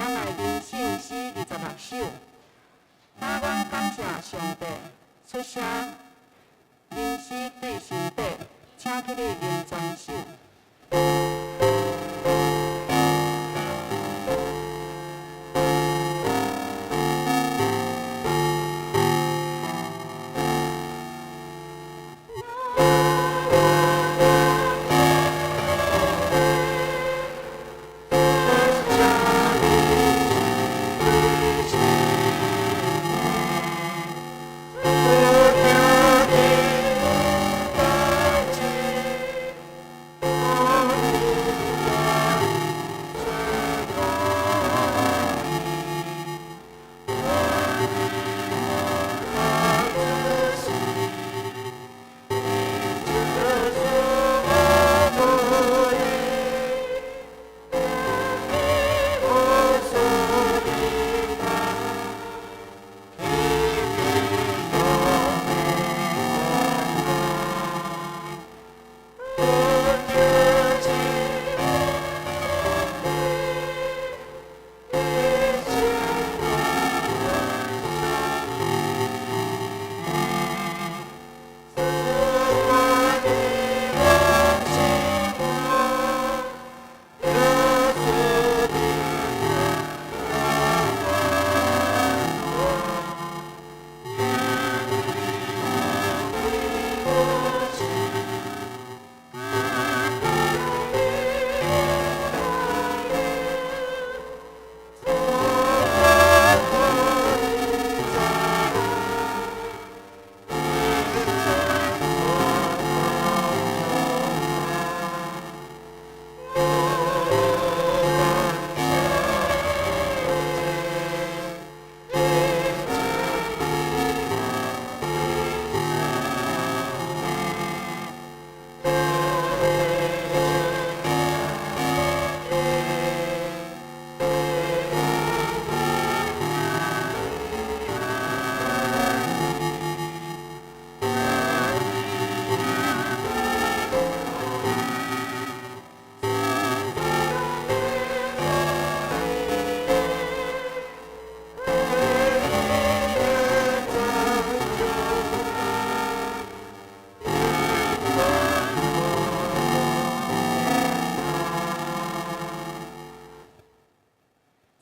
咱來靈性詩26首。我阮感謝上帝，出聲靈詩對心底，請起你靈全手。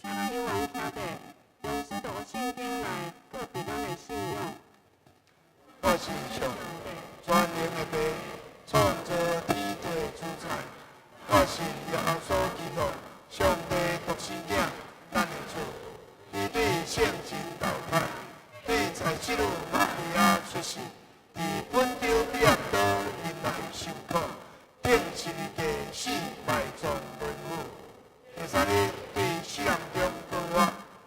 請咱有緣徛地，用使徒信經來告別咱的信仰。我信上帝，全能的父，創造天地的主宰。我信耶穌基督，上帝獨生囝，咱的主。伊對聖神投胎，對在聖女瑪利亞出世，佇本丟彼拉多任內受苦，釘十字架死埋葬輪死。第三日對死人中復活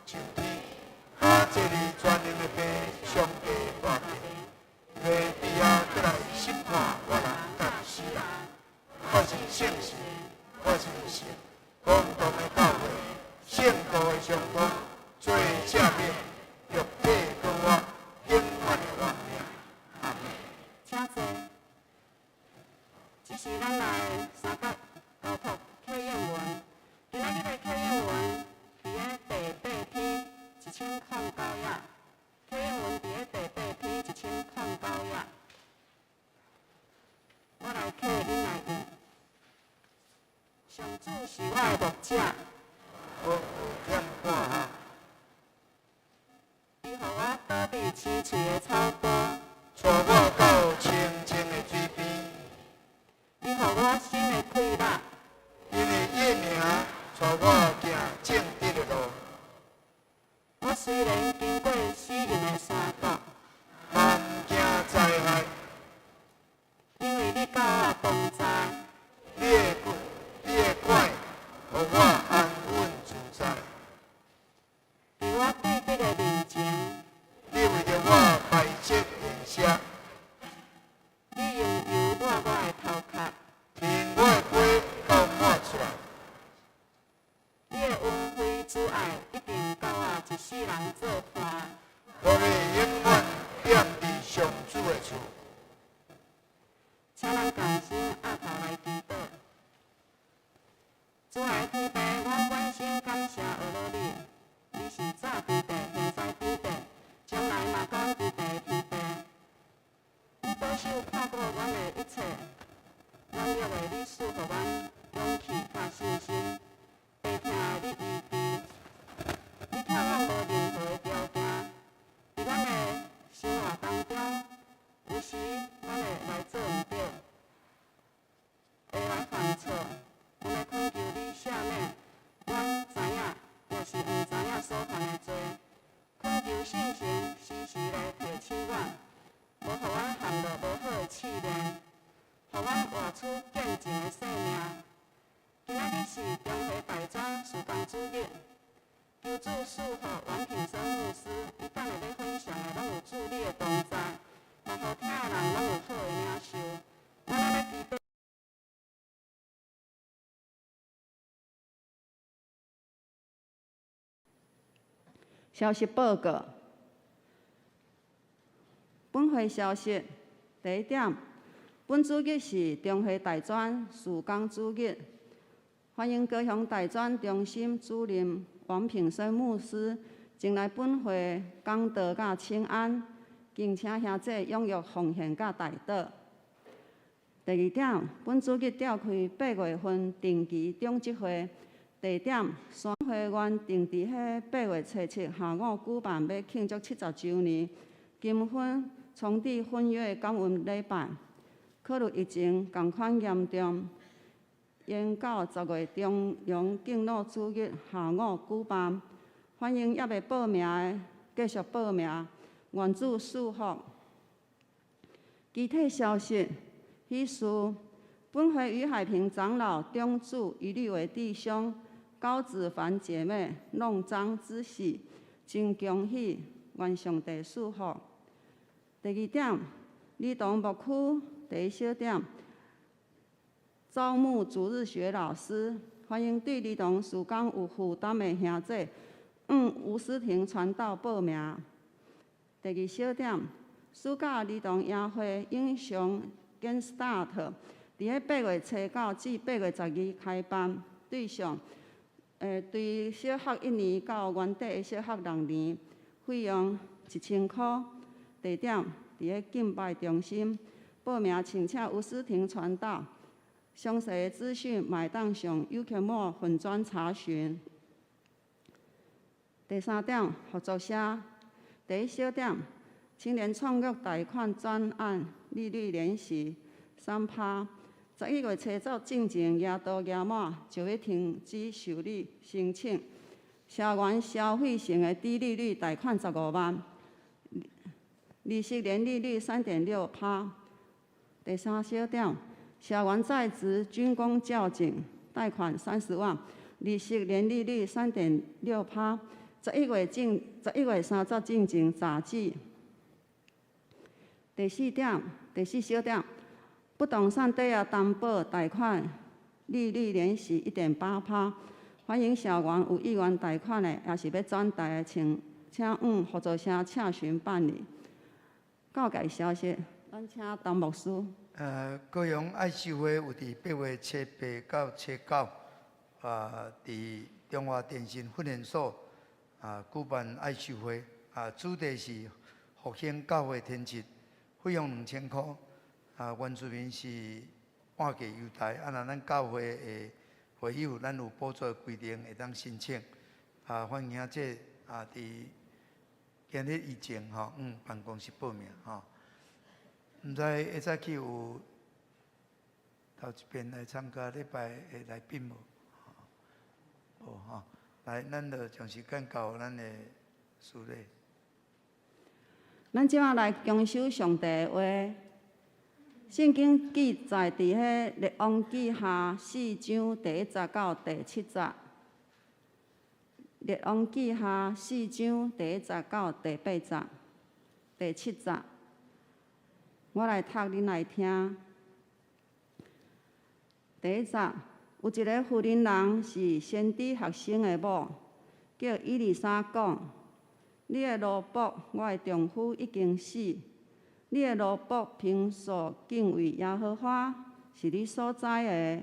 上天，加坐佇全能的父上帝大邊，欲佇遐閣來審判活人佮死人。我信聖神，我信聖公同的教會，聖徒的相通，罪赦免，肉體復活，永遠的活命。阿門。請坐。這是咱來三角交託契約文。今仔日的契約文佇咧第八篇1009頁。契約文佇咧第八篇1009頁。我來契，恁來應。上主是我的牧者，我無欠半項。伊予我倒佇青翠的草坡，帶我到清靜的水邊。伊予我新的快樂。因為伊的名帶我行正直的路。我雖然經過死蔭的山谷，嘛毋驚災害。因為你佮我同在。你的拐，予我安穩自在。佇我對敵的面前，你為著我擺設筵席。你用油抹我的頭殼，添我的杯到滿出來。你的恩惠慈愛一定佮我一世人做伴。我欲永遠踮佇上主的厝。請咱共心徼頭來祈禱。主愛的天父，阮滿心感謝阿樂你。手看顾阮的一切，软弱的你赐予阮勇气佮信心，病痛的你医治，你疼阮无任何的条件。伫咱的生活当中，有时咱会来做毋著，会来犯错，阮欲恳求你赦免阮知影抑是毋知影所犯的罪，恳求圣神时时来提醒阮，無予阮陷落無好的試煉，予阮活出見證的生命。今仔日是中和大專事工主日，求主賜福王品生牧師，伊等下欲分享的，攏有主你的同在，嘛予聽的人攏有好的領受。阮按呢祈禱。消息報告，本會消息第一點，本主日是中和大專事工主日，歡迎高雄大專中心主任王品生牧師前來本會講道佮請安，敬請兄弟踴躍奉獻佮代禱。第二點，本主日召開八月份定期長執會，地點山會原定佇彼八月初七下午舉辦，欲慶祝70週年金婚重締婚約感恩禮拜。考慮疫情仝款嚴重，延到10月中旬敬老主日下午舉辦。歡迎猶未報名的繼續報名，願主賜福。其他消息，喜事，本會余海平長老中主余立偉弟兄、高子凡姐妹弄璋之喜，真恭喜，願上帝賜福。第二點，兒童牧區第一小點，招募主日學老師，歡迎對兒童事工有負擔的兄弟，向吳思婷傳道報名。第二小點，暑假兒童營會英雄 Get Start，佇咧八月初九至8月12開班，對象，對小學一年到原底的小學六年，費用1000箍。地點佇咧敬拜中心，報名請請吳思婷傳道。詳細的資訊嘛會當上 UKMO 粉專查詢。第三點，合作社。第一小點，青年創業貸款專案利率免息3趴，11月初十進前額度額滿就欲停止受理申請。社員消費型的低利率貸款15萬，利息年利率3.6趴。第三小點，社員在職軍工教警貸款30萬，利息年利率3.6趴，11月30進前閘止。第四點，第四小點，不動產抵押擔保貸款利率免息1.8趴，歡迎社員有意願貸款的，抑是欲轉貸的，請請往合作社請詢辦理。教界消息，咱請陳牧師。高雄愛修會有佇8月初八到初九，佇中華電信訓練所舉辦愛修會，主題是復興教會天職，費用2000箍，原住民是半價優待，若咱教會的會友，咱有補助的規定，會當申請，歡迎兄弟佇今日以前吼，辦公室報名吼。毋知下早起有頭一遍來參加禮拜的來賓無？無吼，來，咱就將時間交予咱的司理。咱這擺來恭守上帝的話。聖經記載佇彼列王紀下四章第一節到第七節。列王紀下四章第一節到第八節、第七節，我來讀恁來聽。第一節，有一个婦人人是先知學生的某，叫以利沙講：你的奴僕，我的丈夫已經死。你的奴僕平素敬畏耶和華，是你所知的。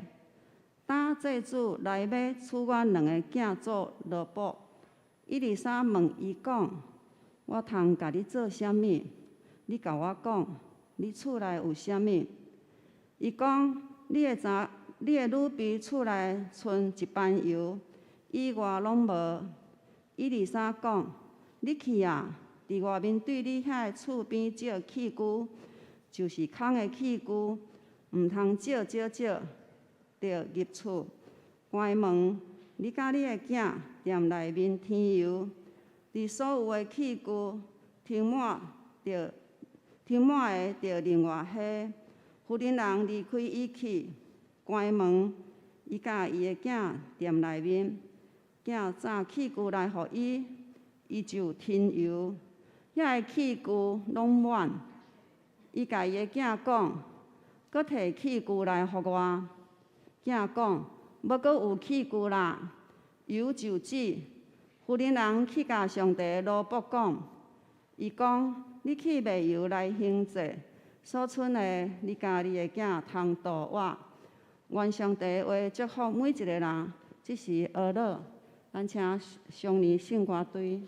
當債主來欲娶阮兩个囝做奴僕，以利沙問伊講：我通共你做啥物？你共我講，你厝內有啥物？伊講：你的查，你的女婢厝內賰一班油，以外攏無。以利沙講：你去啊，佇外面對你遐个厝邊借器具，就是空的器具，毋通借少少，著入厝，關門。你佮你的囝踮內面添油，佇所有的器具添滿，著添滿的，著另外下。婦人人離開伊去，關門，伊佮伊的囝踮內面，囝紮器具來予伊，伊就添油，遐个器具攏滿。伊共伊的囝講：閣提器具來予我。囝講：無閣有器具啦，油就止。婦人人去共上帝的奴僕講，伊講：你去賣油來還債，所賰的，你佮你的囝通度活。願上帝的話祝福每一个人。這時阿樂，咱請少年聖歌隊。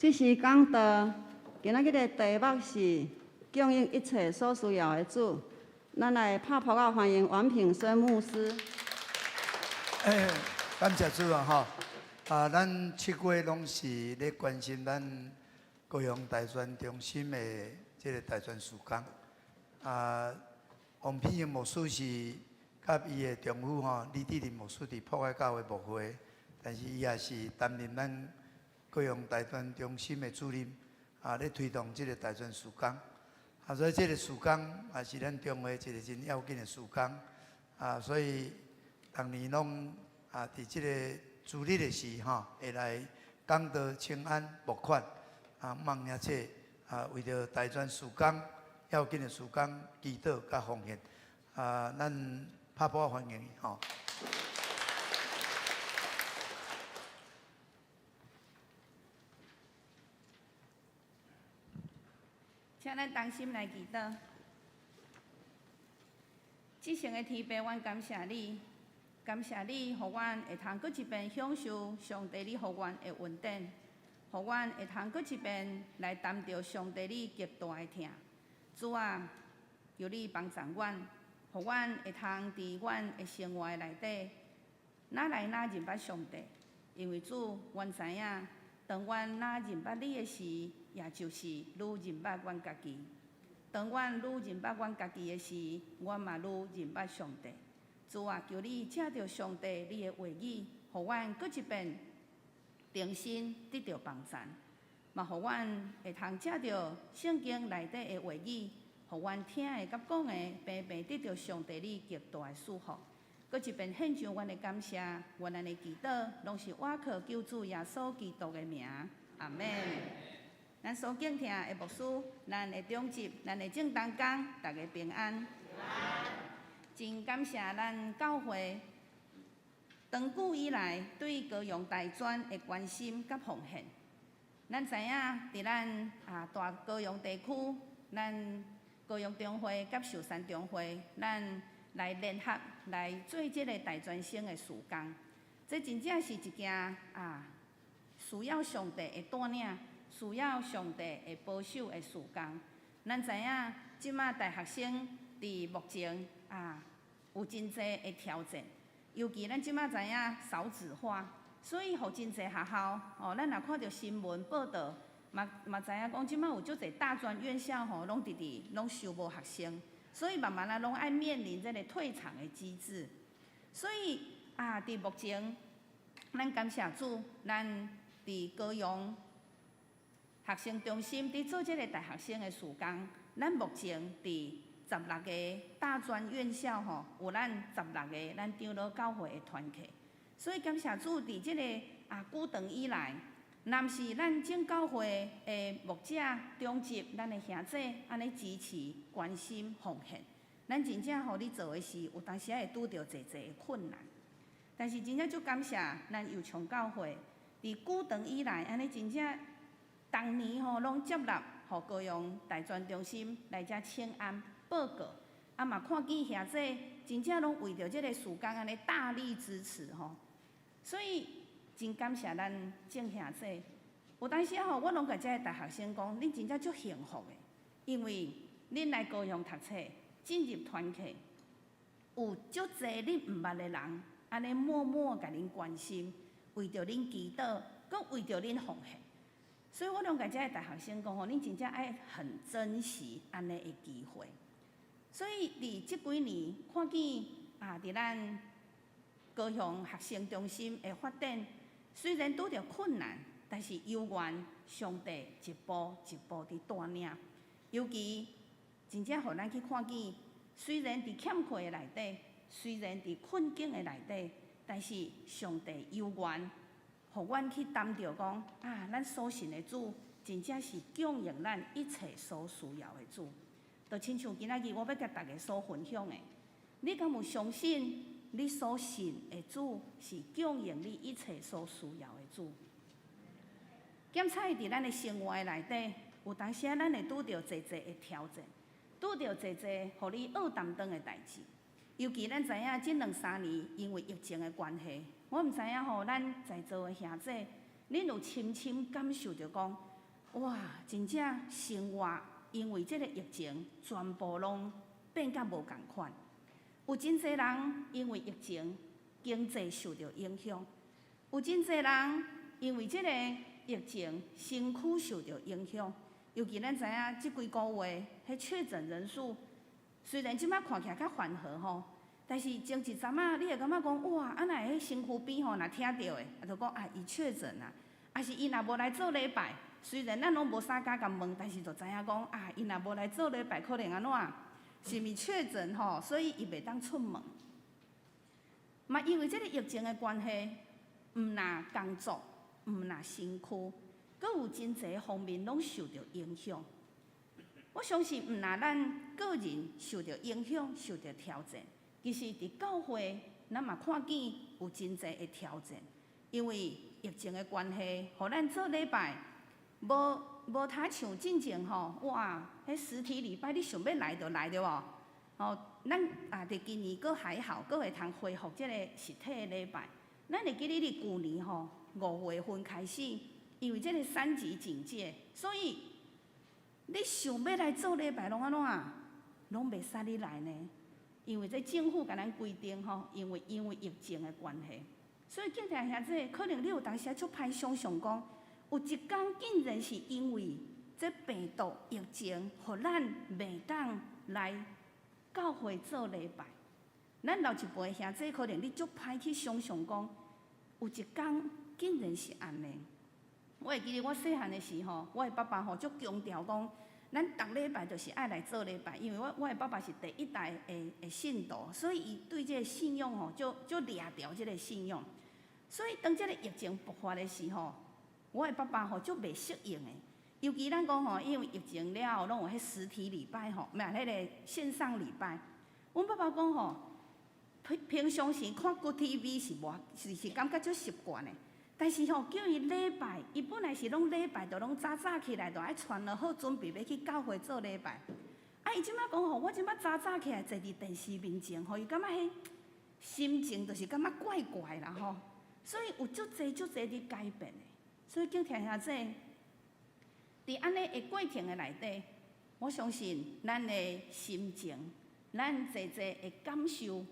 這是講道，今仔日的題目是供應一切所需要的主。咱來拍噗仔歡迎王品生牧師。欸，感謝主啊！吼，啊，咱7月攏是咧關心咱高雄大專中心的這个大專事工。啊，王品生牧師是佮伊的丈夫吼李志林牧師佇博愛教會牧會，但是伊也是擔任咱高雄大專中心的主任，啊，咧推動這个大專事工。啊，所以這个事工也是咱中會一个真要緊的事工。啊，所以逐年攏啊，佇這个主日的時吼，會來講道、請安、募款，啊，望兄姊啊，為著大專事工要緊的事工祈禱佮奉獻。啊，咱拍噗仔歡迎伊吼。請咱同心來祈禱。至聖的天父，阮感謝你，感謝你，予阮會通閣一遍享受上帝你予阮的恩典，予阮會通閣一遍來擔著上帝你極大的疼。主啊，求你幫助阮，予阮會通佇阮的生活內底，愈來愈認捌上帝。因為主，阮知影，當阮愈認捌你的時，也就是愈認捌阮家己。當阮愈認捌阮家己的時，阮嘛愈認捌上帝。主啊，求你藉著上帝你的話語，予阮閣一遍重新得著幫贊，嘛予阮會通藉著聖經內底的話語，予阮聽的佮講的，平平得著上帝你極大的祝福。閣一遍獻上阮的感謝，阮按呢祈禱，攏是倚靠救主耶穌基督的名，阿們。咱所敬聽的牧師，咱的長執，咱的正同工，大家平安。真感謝咱教會長久以來對高雄大專的關心佮奉獻。咱知影，佇咱啊大高雄地區，咱高雄中會佮壽山中會，咱來聯合來做這个大專生的事工。這真正是一件啊需要上帝的帶領，需要上帝的保守的事工。咱知影，這馬大學生佇目前啊有真濟的挑戰，尤其咱這馬知影少子化，所以予真濟學校哦，咱若看著新聞報道，嘛嘛知影講這馬有足濟大專院校吼，攏直直攏收無學生，所以慢慢仔攏愛面臨這个退場的機制。所以啊，佇目前，咱感謝主，咱佇高雄學生中心佇做這个大學生的事工，咱目前佇16个大專院校吼，有咱16个咱長老教會的團契，所以感謝主，佇這个啊久長以來，若毋是咱正教會的牧者、長執、咱的兄姊按呢支持、關心、奉獻，咱真正予你做的事，有當時仔會拄著濟濟的困難。但是真正足感謝咱右昌教會，佇久長以來按呢真正，逐年吼攏接納，予高雄大專中心來遮請安報告，啊嘛看見兄姊真正攏為著這个事工按呢大力支持吼，所以真感謝咱眾兄姊。有當時吼，我攏共這个大學生講，恁真正足幸福的，因為恁來高雄讀冊，進入團契，有足濟恁毋捌的人，按呢默默共恁關心，為著恁祈禱，閣為著恁奉獻。所以我攏共這个大學生講吼，恁真正愛很珍惜按呢的機會。所以佇這幾年看見啊，佇咱高雄學生中心的發展，雖然拄著困難，但是猶原上帝一步一步佇帶領。尤其真正予咱去看見，雖然佇欠缺的內底，雖然佇困境的內底，但是上帝猶原予阮去擔著講啊，咱所信的主真正是供應咱一切所需要的主。就親像今仔日我欲共大家所分享的，你敢有相信你所信的主是供應你一切所需要的主？檢查佇咱的生活的內底，有當時仔咱會拄著濟濟的挑戰，拄著濟濟予你僫擔當的代誌。尤其咱知影這兩三年因為疫情的關係，我毋知影吼，咱在座的兄姊，恁有深深感受著講，哇，真正生活因為這个疫情，全部攏變甲無仝款。有真濟人因為疫情，經濟受著影響；有真濟人因為這个疫情，身軀受著影響。尤其咱知影，這幾个月彼確診人數，雖然這擺看起來較緩和吼，但是前一陣仔，你會感覺講哇，啊若會彼身軀邊吼，若聽著的，啊就講啊，伊確診啊，啊是伊若無來做禮拜，雖然咱攏無啥敢共問，但是就知影講啊，伊若無來做禮拜，可能按怎？是毋是確診吼？所以伊袂當出門。嘛，因為這个疫情的關係，毋但工作，毋但身軀，閣有真濟方面攏受著影響。我相信，毋但咱個人受著影響、受著挑戰，其實佇教會，咱嘛看見有真濟的挑戰。因為疫情的關係，予咱做禮拜無無通像進前吼，哇！彼實體禮拜你想欲來就來對無？吼，咱啊佇今年閣還好，閣會通恢復這个實體的禮拜。咱會記得佇舊年吼5月份開始，因為這个三級警戒，所以你想欲來做禮拜攏按怎？攏袂使你來呢？因為這政府共咱規定吼，因為疫情的關係，所以敬聽兄姊，可能你有當時足歹想像講，有一工竟然是因為這病毒疫情，予咱袂當來教會做禮拜。咱老一輩兄姊可能你足歹去想像講，有一工竟然是按呢。我會記得我細漢的時吼，我的爸爸吼足強調講，咱逐禮拜就是愛來做禮拜，因為我的爸爸是第一代的信徒，所以伊對這个信仰吼，足足掠著這个信仰。所以當這个疫情爆發的時吼，我的爸爸吼足袂適應的。尤其咱講吼，因為疫情了後，攏有彼實體禮拜吼，毋是彼个線上禮拜。阮爸爸講吼，平平常時看 Good TV 是無是感覺足習慣的。但是吼，叫伊禮拜，伊本來是攏禮拜就攏早早起來，就愛穿了好，準備欲去教會做禮拜。啊，伊這擺講吼，我這擺早早起來坐佇電視面前，吼，伊感覺彼心情就是感覺怪怪啦吼。所以有足濟足濟佇改變的。所以敬聽兄姊，佇按呢的過程的內底，我相信咱的心情，咱濟濟的感受，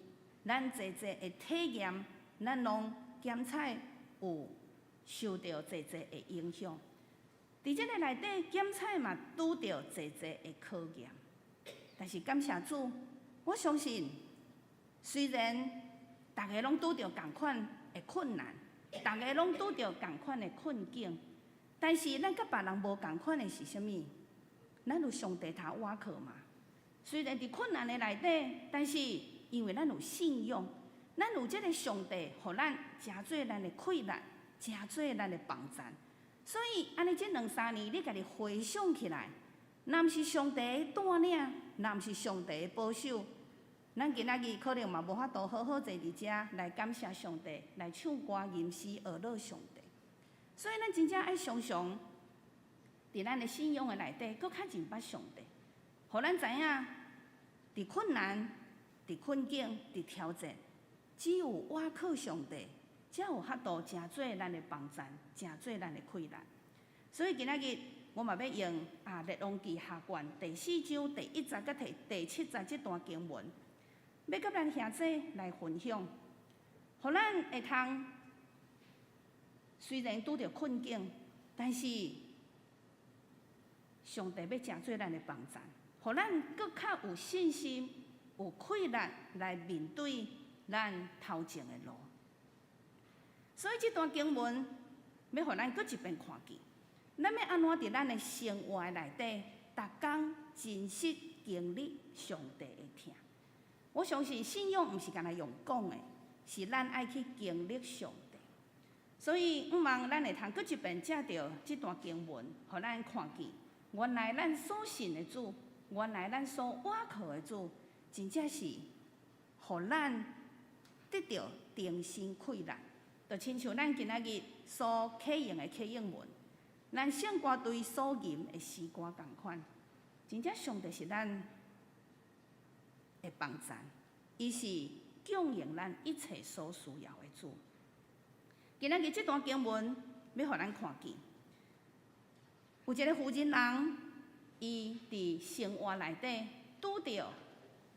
咱濟濟的體驗，咱攏檢採有受著濟濟的影響。佇這个內底，檢採嘛拄著濟濟的考驗。但是感謝主，我相信，雖然逐个攏拄著仝款的困難，逐个攏拄著仝款的困境，但是咱佮別人無仝款的是啥物？咱有上帝通倚靠嘛。雖然佇困難的內底，但是因為咱有信仰，咱有這个上帝，予咱成做咱的氣力，成做咱的幫贊。所以按呢，這兩三年，你家己回想起來，若毋是上帝的帶領，若毋是上帝的保守，咱今仔日可能嘛無法度好好坐佇遮來感謝上帝，來唱歌吟詩學樂上帝。所以咱真正愛常常佇咱的信仰的內底，閣較認捌上帝，予咱知影，佇困難、佇困境、佇挑戰，只有倚靠上帝，才有法度成做咱的幫贊，成做咱的氣力。所以今仔日我嘛欲用啊《列王紀下卷》第四章第一節佮第七節這段經文，欲佮咱兄姊來分享，予咱會通雖然拄著困境，但是上帝欲成做咱的幫贊，予咱閣較有信心、有氣力來面對咱頭前的路。所以這段經文欲予咱閣一遍看見，咱欲按怎佇咱的生活內底，逐工真實經歷上帝的疼。我相信信仰毋是干焦用講的，是咱愛去經歷上帝。所以，向望咱會通閣一遍藉著這段經文，予咱看見，原來咱所信的主，原來咱所倚靠的主，真正是予咱得著重新氣力。就親像咱今仔日所啟用的啟應文，咱聖歌隊所吟的詩歌仝款，真正上帝是咱的幫贊，伊是供應咱一切所需要的主。今仔日這段經文欲予咱看見，有一个婦人人，伊佇生活內底拄著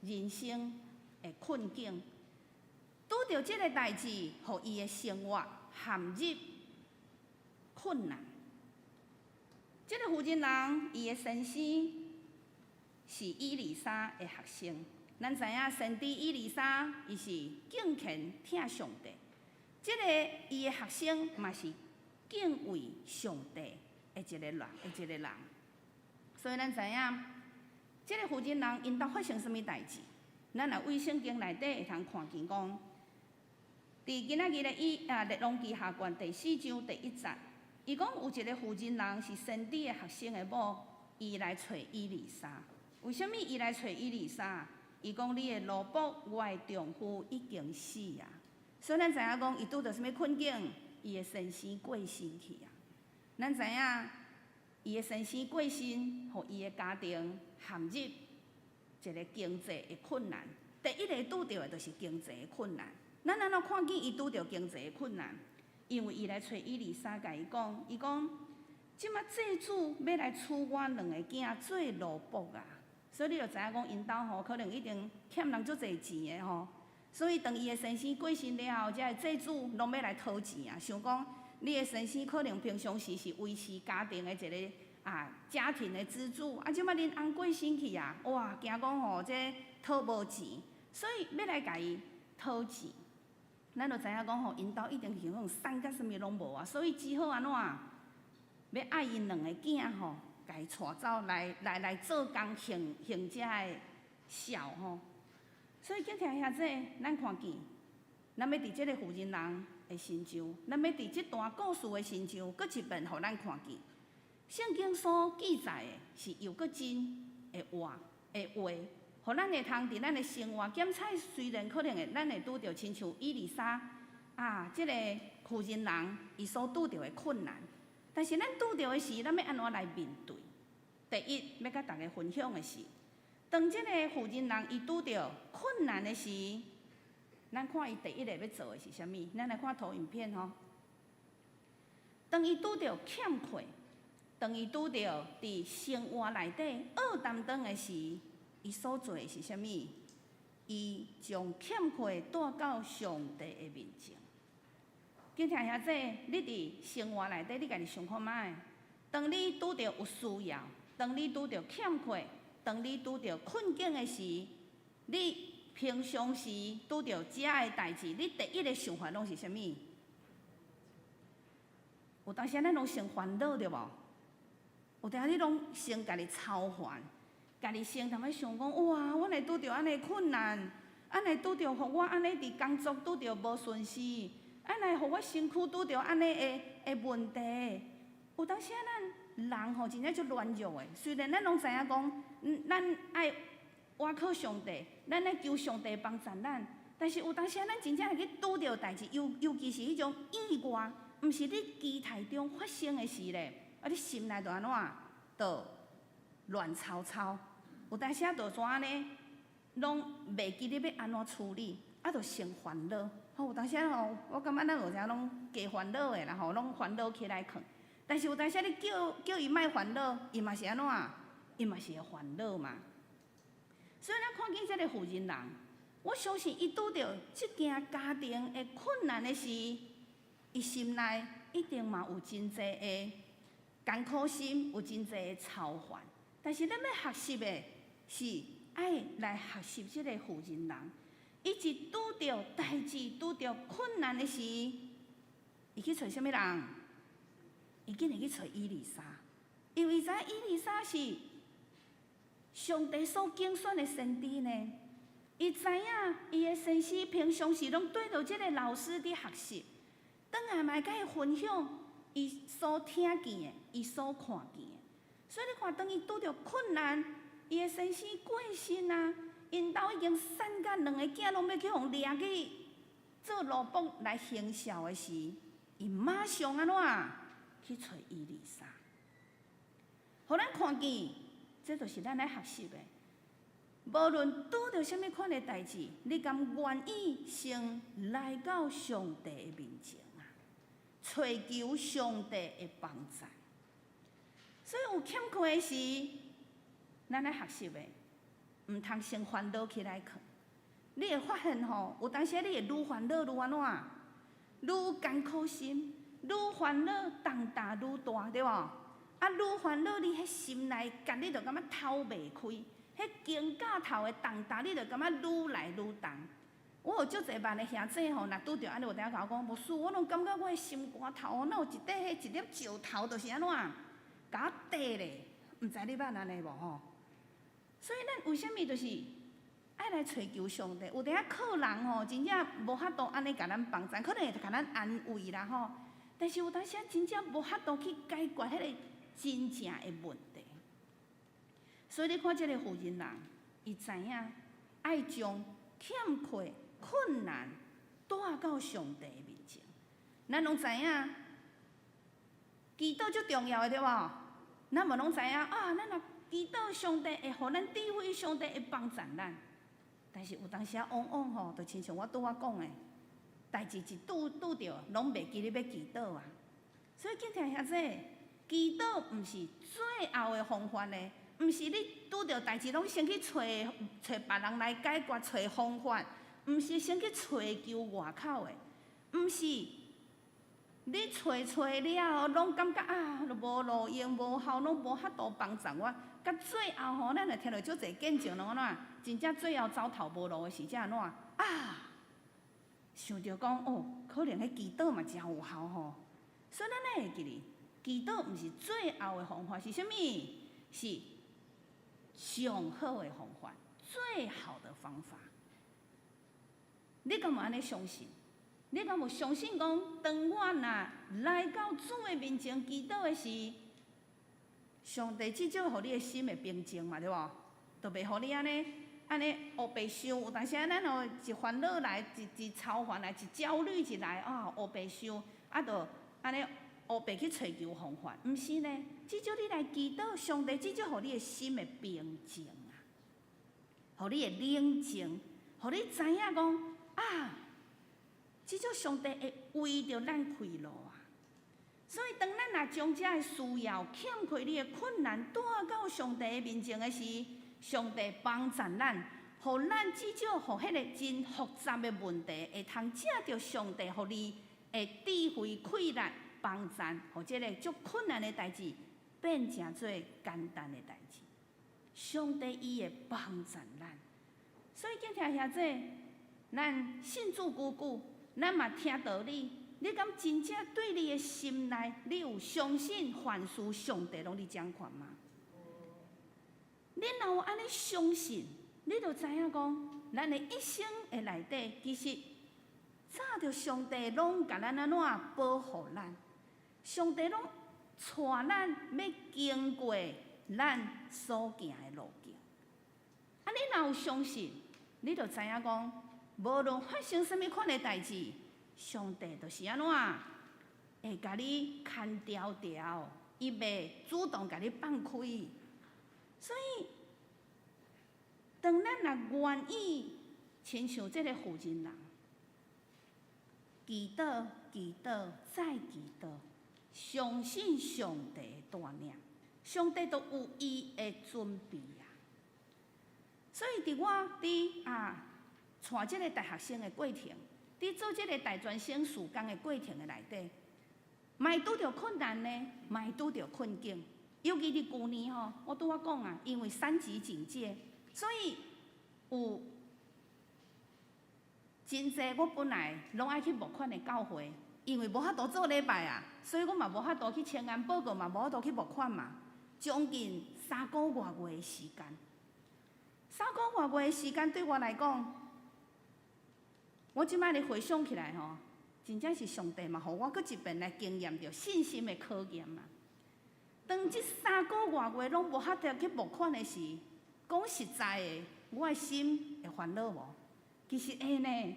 人生的困境，拄著這个代誌，予伊的生活陷入困難。這个婦人人，伊的先生是以利沙的學生。咱知影先知以利沙，伊是敬虔疼上帝。這个伊的學生嘛是敬畏上帝的一个人，的一个人。所以咱知影，這个婦人人𪜶兜發生啥物代誌？咱若對聖經內底會通看見講，佇今仔日的以啊列王紀下卷第四章第一節，伊講有一個婦人人是先知的學生的某，伊來揣以利沙。為啥物伊來揣以利沙？伊講你的奴僕，我的丈夫已經死啊。所以咱知影講，伊拄著啥物困境？伊的先生過身去啊。咱知影，伊的先生過身，予伊的家庭陷入一个經濟的困難。第一个拄著的就是經濟的困難。咱按怎看見伊拄著經濟的困難？因為伊來揣以利沙，共伊講，伊講，這馬債主欲來取我兩个囝做奴僕啊！所以你就知影講，𪜶兜吼可能已經欠人足濟錢的吼。所以當伊的先生過身了後，這个債主攏欲來討錢啊！想講你的先生可能平常時是維持家庭的一个啊家庭的支柱，啊，這馬恁翁過身去啊，哇，驚講吼這討無錢，所以欲來共伊討錢。咱就知影講吼，𪜶兜一定是講散甲啥物攏無啊，所以只好按怎，欲愛𪜶兩个囝吼，共伊帶走來來來做工還還這个數吼。所以敬聽兄姊，咱看見，咱欲佇這个婦人人的身上，咱欲佇這段故事的身上，閣一遍予咱看見，聖經所記載的是又閣真的話的話，予咱會通佇咱的生活檢採，雖然可能會咱會拄著親像以利沙啊，這个婦人人伊所拄著的困難，但是咱拄著的時，咱欲按怎來面對？第一，欲佮大家分享的是，當這个婦人人伊拄著困難的時，咱看伊第一个欲做的是啥物？咱來看投影片吼。當伊拄著欠缺，當伊拄著佇生活內底僫擔當的時，伊所做的是啥物？伊將欠缺帶到上帝的面前。敬聽兄姊，你佇生活內底，你家己想看覓？當你拄著有需要，當你拄著欠缺，當你拄著困境的時，你平常時拄著這个代誌，你第一个想法攏是啥物？有當時咱攏先煩惱對無？有當時你攏先家己操煩，家己先淡仔想講，哇，我會拄著按呢困難，按呢拄著予我按呢佇工作拄著無順遂，按呢予我身軀拄著按呢的的問題。有當時咱人吼真正足軟弱的，雖然咱攏知影講，咱愛倚靠上帝，咱愛求上帝幫助咱，但是有當時咱真正會去拄著代誌，尤尤其是彼種意外，毋是你期待中發生的事咧，啊，你心內就按怎，就亂糟糟。有當時就怎按呢，攏袂記得欲按怎處理，啊，就先煩惱。吼，有當時吼，我感覺咱有時攏加煩惱的啦吼，攏煩惱起來睏。但是有當時你叫叫伊莫煩惱，伊嘛是按怎？伊嘛是會煩惱嘛。所以咱看見這个婦人人，我相信伊拄著這件家庭的困難的時，伊心內一定嘛有真濟的艱苦心，有真濟的操煩。但是咱欲學習的是愛來學習這个婦人人，伊一拄著代誌、拄著困難的時，伊去揣啥物人？伊竟然去揣以利沙，因為伊知影以利沙是上帝所揀選的先知呢。伊知影伊的先生平常時攏對著這个老師佇學習，轉來嘛會佮伊分享伊所聽見的，伊所看見的。所以你看，當伊拄著困難，伊的先生過身啊，𪜶兜已經散甲兩个囝攏欲去予掠去做奴僕來行數的時，伊馬上按怎去揣以利沙，予咱看見，這就是咱愛學習的。無論拄著啥物款的代誌，你敢願意先來到上帝的面前啊，揣求上帝的幫助。所以有欠缺的時，咱愛學習的，毋通先煩惱起來去。你會發現吼，有當時你會愈煩惱愈按怎？愈艱苦心，愈煩惱重擔愈大，對無？啊，愈煩惱你彼心內，共你就感覺透袂開，彼肩胛頭的重擔，你就感覺愈來愈重。我有足濟萬的兄弟吼，若拄著按呢，有當共我講，牧師，我攏感覺我的心肝頭吼，哪有一塊彼一粒石頭，就是按怎，共我綴咧，毋知你捌按呢無吼？所以咱為啥物就是愛來揣求上帝？有當仔靠人吼，真正無法度按呢共咱幫助，可能會共咱安慰啦吼。但是有當時真正無法度去解決彼个真正的問題。所以你看這个婦人人，伊知影愛將欠缺困難帶到上帝面前。咱攏知影，祈禱足重要的對無？咱嘛攏知影啊，咱若祈禱上帝會予咱智慧，上帝會幫助咱。但是有當時仔往往吼，就親像我拄仔講的，代誌一拄拄著，攏袂記得欲祈禱啊。所以敬聽兄弟，祈禱毋是最後的方法呢，毋是你拄著代誌攏先去揣揣別人來解決，揣方法，毋是先去揣求外口的，毋是你揣揣了後，攏感覺啊，都無路用、無效，攏無法度幫助我。到最後吼，咱會聽著足濟見證，攏按怎？真正最後走投無路的時，才按怎？啊，想著講哦，可能彼祈禱嘛誠有效吼。所以咱愛會記得，祈禱毋是最後的方法，是啥物？是上好的方法，最好的方法。你敢有按呢相信？你敢有相信講，當我若來到主的面前祈禱的時，上帝至少予你的心會平靜嘛，對無？就袂予你按呢按呢烏白想。有當時咱哦一煩惱來，一一操煩來，一焦慮一來啊，烏白想，啊，就按呢烏白去揣求方法。毋是呢，至少你來祈禱，上帝至少予你的心會平靜啊，予你會冷靜，予你知影講啊，至少上帝會為著咱開路啊。所以，當咱若將這个需要、欠缺你的困難帶到上帝的面前的時，上帝幫助咱，予咱至少予彼个真複雜的問題，會通藉著上帝予你的智慧、氣力幫助，予這个足困難的代誌變成做簡單的代誌。上帝伊會幫助咱，所以敬聽兄弟，咱信主久久，咱嘛聽道理。你敢真正對你的心內，你有相信凡事上帝攏佇掌權嗎？你若有按呢相信，你就知影講，咱的一生的內底，其實早著上帝攏共咱按怎保護咱，上帝攏帶咱欲經過咱所行的路徑。啊，你若有相信，你就知影講，無論發生啥物款的代誌，上帝就是按怎，會共你牽牢牢，伊袂主動共你放開。所以，當咱若願意親像這个婦人人，祈禱、祈禱、再祈禱，相信上帝的帶領，上帝都有伊的準備啊。所以，佇我佇啊帶這个大學生的過程，佇做這个大專生事工的過程的內底，嘛會拄著困難呢，嘛會拄著困境。尤其佇舊年吼，我拄仔講啊，因為三級警戒，所以有真濟我本來攏愛去募款的教會，因為無法度做禮拜啊，所以我嘛無法度去請安報告，嘛無法度去募款嘛。將近三個外月的時間，三個外月的時間對我來講，我這擺咧回想起來吼，真正是上帝嘛，予我閣一遍來經驗著信心的考驗啊。當這三個外月攏無法度去募款的時，講實在的，我的心會煩惱無？其實會呢，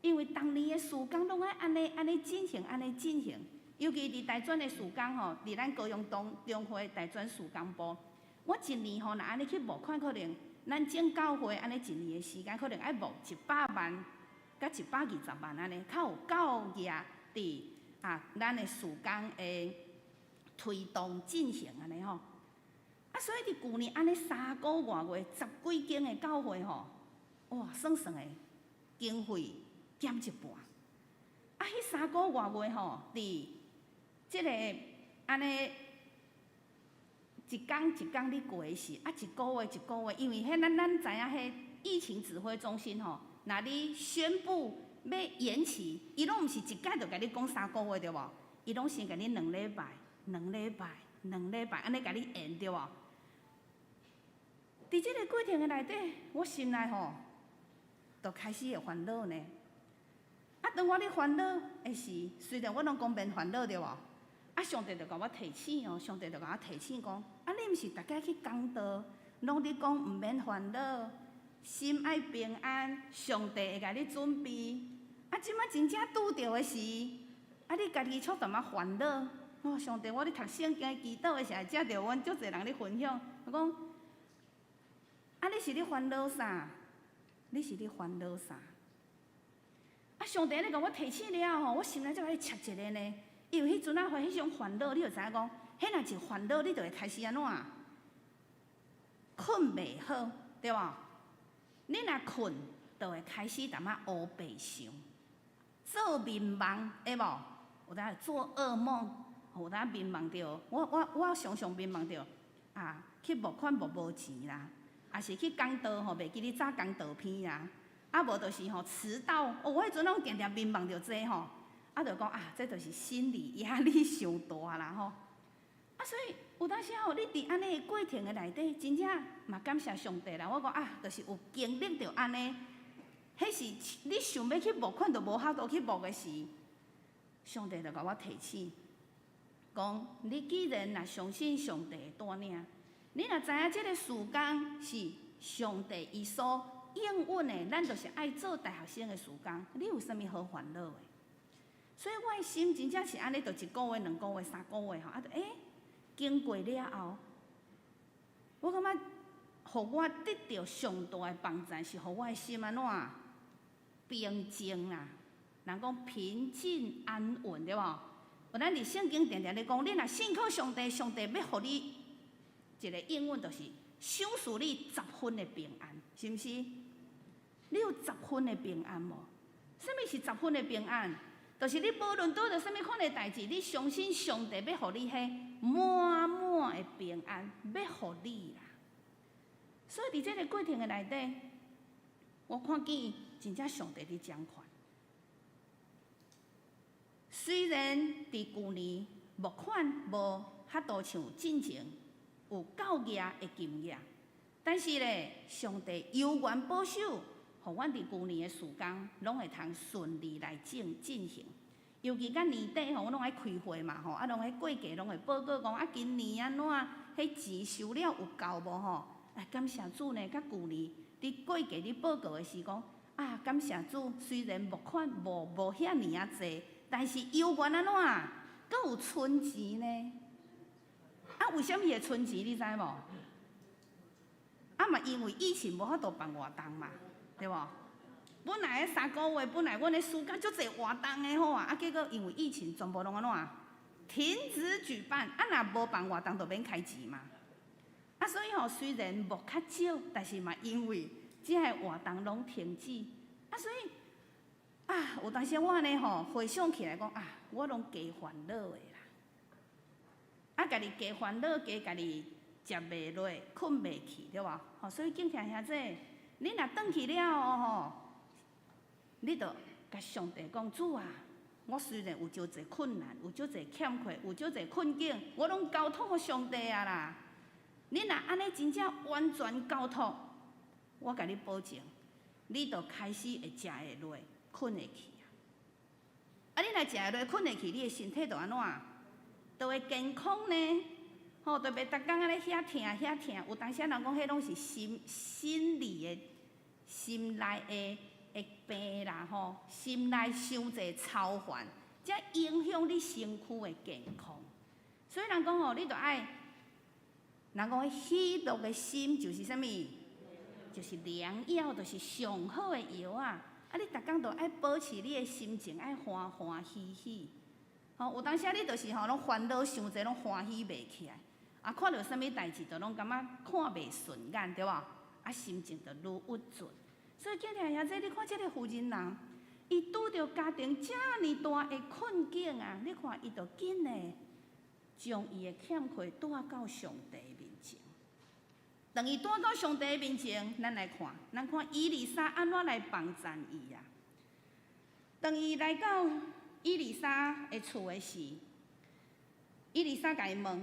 因為逐年的事工攏愛按呢按呢進行，按呢進行。尤其佇大專的事工吼，佇咱高雄東中會大專事工部，我一年吼，若按呢去募款，可能咱總教會按呢一年的時間，可能愛募100萬佮120萬按呢，較有夠額佇啊咱的事工的推動進行按呢吼。啊，所以佇舊年按呢3個外月，十幾間的教會吼，哇，算算的經費減一半。啊，彼三個外月吼，佇這个按呢一工一工咧過的時，啊，一個月一個月，因為彼咱知影，彼疫情指揮中心吼，若你宣布欲延期，伊攏毋是一擺就共你講三個月對無？伊攏先共你2禮拜、兩禮拜、兩禮拜，按呢共你延對無？佇這个過程的內底，我心內吼，就開始會煩惱呢。啊，當我咧煩惱的時，雖然我攏講免煩惱對無？啊，上帝就共我提醒哦，上帝就共我提醒講：啊，你毋是逐擺去講道，攏咧講毋免煩惱，心愛平安，上帝會共你準備。啊，這擺真正拄著的時，啊，你家己卻淡仔煩惱。哦，上帝，我咧讀聖經祈禱的時候，才著阮足濟人咧分享，我講：啊，你是咧煩惱啥？你是咧煩惱啥？啊，上帝按呢共我提醒了後吼，我心內才共伊插一个呢。因為彼陣仔彼種煩惱，你就知影講，彼若一煩惱，你就會開始按怎？睏袂好，對無？你若睏，就會開始淡仔烏白想，做眠夢，會無？有當做噩夢，有當眠夢著，我常常眠夢著，啊，去募款募無錢啦，抑是去講道吼，袂記咧早講道片啦，啊無就是吼遲到，哦，我彼陣攏定定眠夢著這吼，啊，就講啊，這就是心理壓力傷大啦吼。啊，所以有當時吼，你佇按呢的過程的內底，真正嘛感謝上帝啦。我講啊，就是有經歷著按呢，彼是你想欲去募款都無法度去募的時，上帝就共我提醒，講你既然若相信上帝的帶領，你若知影這个事工是上帝伊所應允的，咱就是愛做大學生的事工，你有啥物好煩惱的？所以我的心真正是按呢，就一個月、兩個月、三個月吼，啊，就欸，經過了後，我感覺，予我得著上大的幫助，是予我的心按怎平靜啦。人講平靜安穩，對無？有咱佇聖經定定咧講，你若信靠上帝，上帝欲予你一个應允，就是賞賜你十分的平安，是毋是？你有十分的平安無？啥物是十分的平安？就是你無論拄著啥物款的代誌，你相信上帝欲予你彼滿滿的平安，欲予你啦。所以佇這个過程的內底，我看見真正上帝佇掌權。雖然佇舊年募款無法度像進前有夠額的金額，但是咧，上帝猶原保守，予阮佇舊年的事工攏會通順利來進行。尤其到年底吼，阮攏愛開會嘛吼，啊，攏愛過季攏會報告講啊，今年按怎，彼錢收了有夠無吼？哎，感謝主呢，佮舊年佇過季咧報告的時講，啊，感謝主，雖然募款無遐爾仔濟，但是猶原按怎，閣有存錢呢？啊，為啥物會存錢？你知無？啊嘛，因為以前無法度辦活動嘛，對無？本來彼三個月，本來阮的暑假足濟活動的吼啊，啊，結果因為疫情全部攏按怎？停止舉辦。啊，若無辦活動，就免開錢嘛。啊，所以吼，雖然募較少，但是嘛，因為這个活動攏停止，啊，所以啊，有當時我按呢吼回想起來講啊，我攏加煩惱的啦。啊，家己加煩惱，加家己食袂落，睏袂去，對無？吼，所以敬聽兄姊，你若轉去了後吼，你就共上帝講，主啊，我雖然有足濟困難，有足濟欠缺，有足濟困境，我攏交託予上帝啊啦。你若按呢真正完全交託，我共你保證，你就開始會食會落，睏會去啊。啊，你若食會落，睏會去，你的身體就按怎？就會健康呢。吼，就袂逐工按呢遐疼遐疼。有當時人講，彼攏是心理的、心內的病啦，吼，心內傷濟操煩，才影響你身軀的健康。所以人講吼，你著愛，人講喜樂的心就是啥物？就是良藥，就是上好的藥啊！啊，你逐工都愛保持你的心情愛歡歡喜喜。吼，有當時你就是吼，攏煩惱傷濟，攏歡喜袂起來。啊，看著啥物代誌就攏感覺看袂順眼，對無？啊，心情就愈鬱卒。所以敬聽兄姊，你看這個婦人人，伊拄著家庭遮爾大的困境啊！你看伊就緊的將伊的欠缺帶到上帝面前。當伊帶到上帝面前，咱來看，咱看以利沙按怎來幫贊伊啊？當伊來到以利沙的厝的時，以利沙共伊問，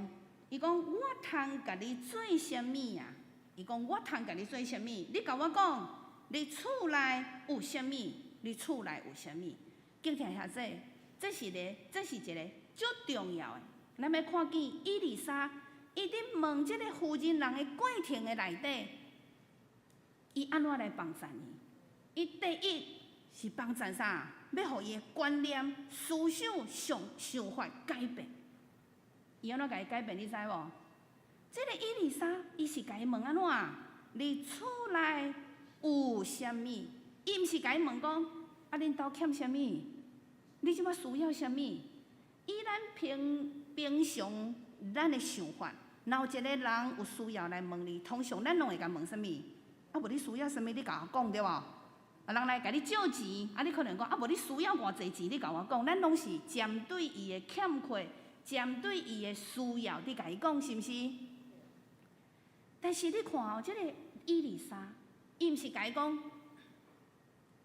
伊講：我通共你做啥物啊？伊講：我通共你做啥物？你共我講，你厝內有啥物？你厝內有啥物？敬聽兄姊，這是一個足重要的。咱欲看見以利沙，伊佇問這個婦人人的過程的內底，伊按怎來幫贊伊？伊第一是幫贊啥？欲予伊的觀念、思想、想法改變。伊按怎共伊改變？你知無？這個以利沙，伊是共伊問按怎？你厝內有啥物？伊毋是共伊問講，啊，恁兜欠啥物？你這擺需要啥物？以咱平平常咱的想法，若有一個人有需要來問你，通常咱攏會共問啥物？啊，無你需要啥物？你共我講對無？啊，人來共你借錢，啊，你可能講啊，無你需要偌濟錢？你共我講，咱攏是針對伊的欠缺，針對伊的需要，佇共伊講，是毋是？但是你看哦，這個以利沙，伊毋是共伊講，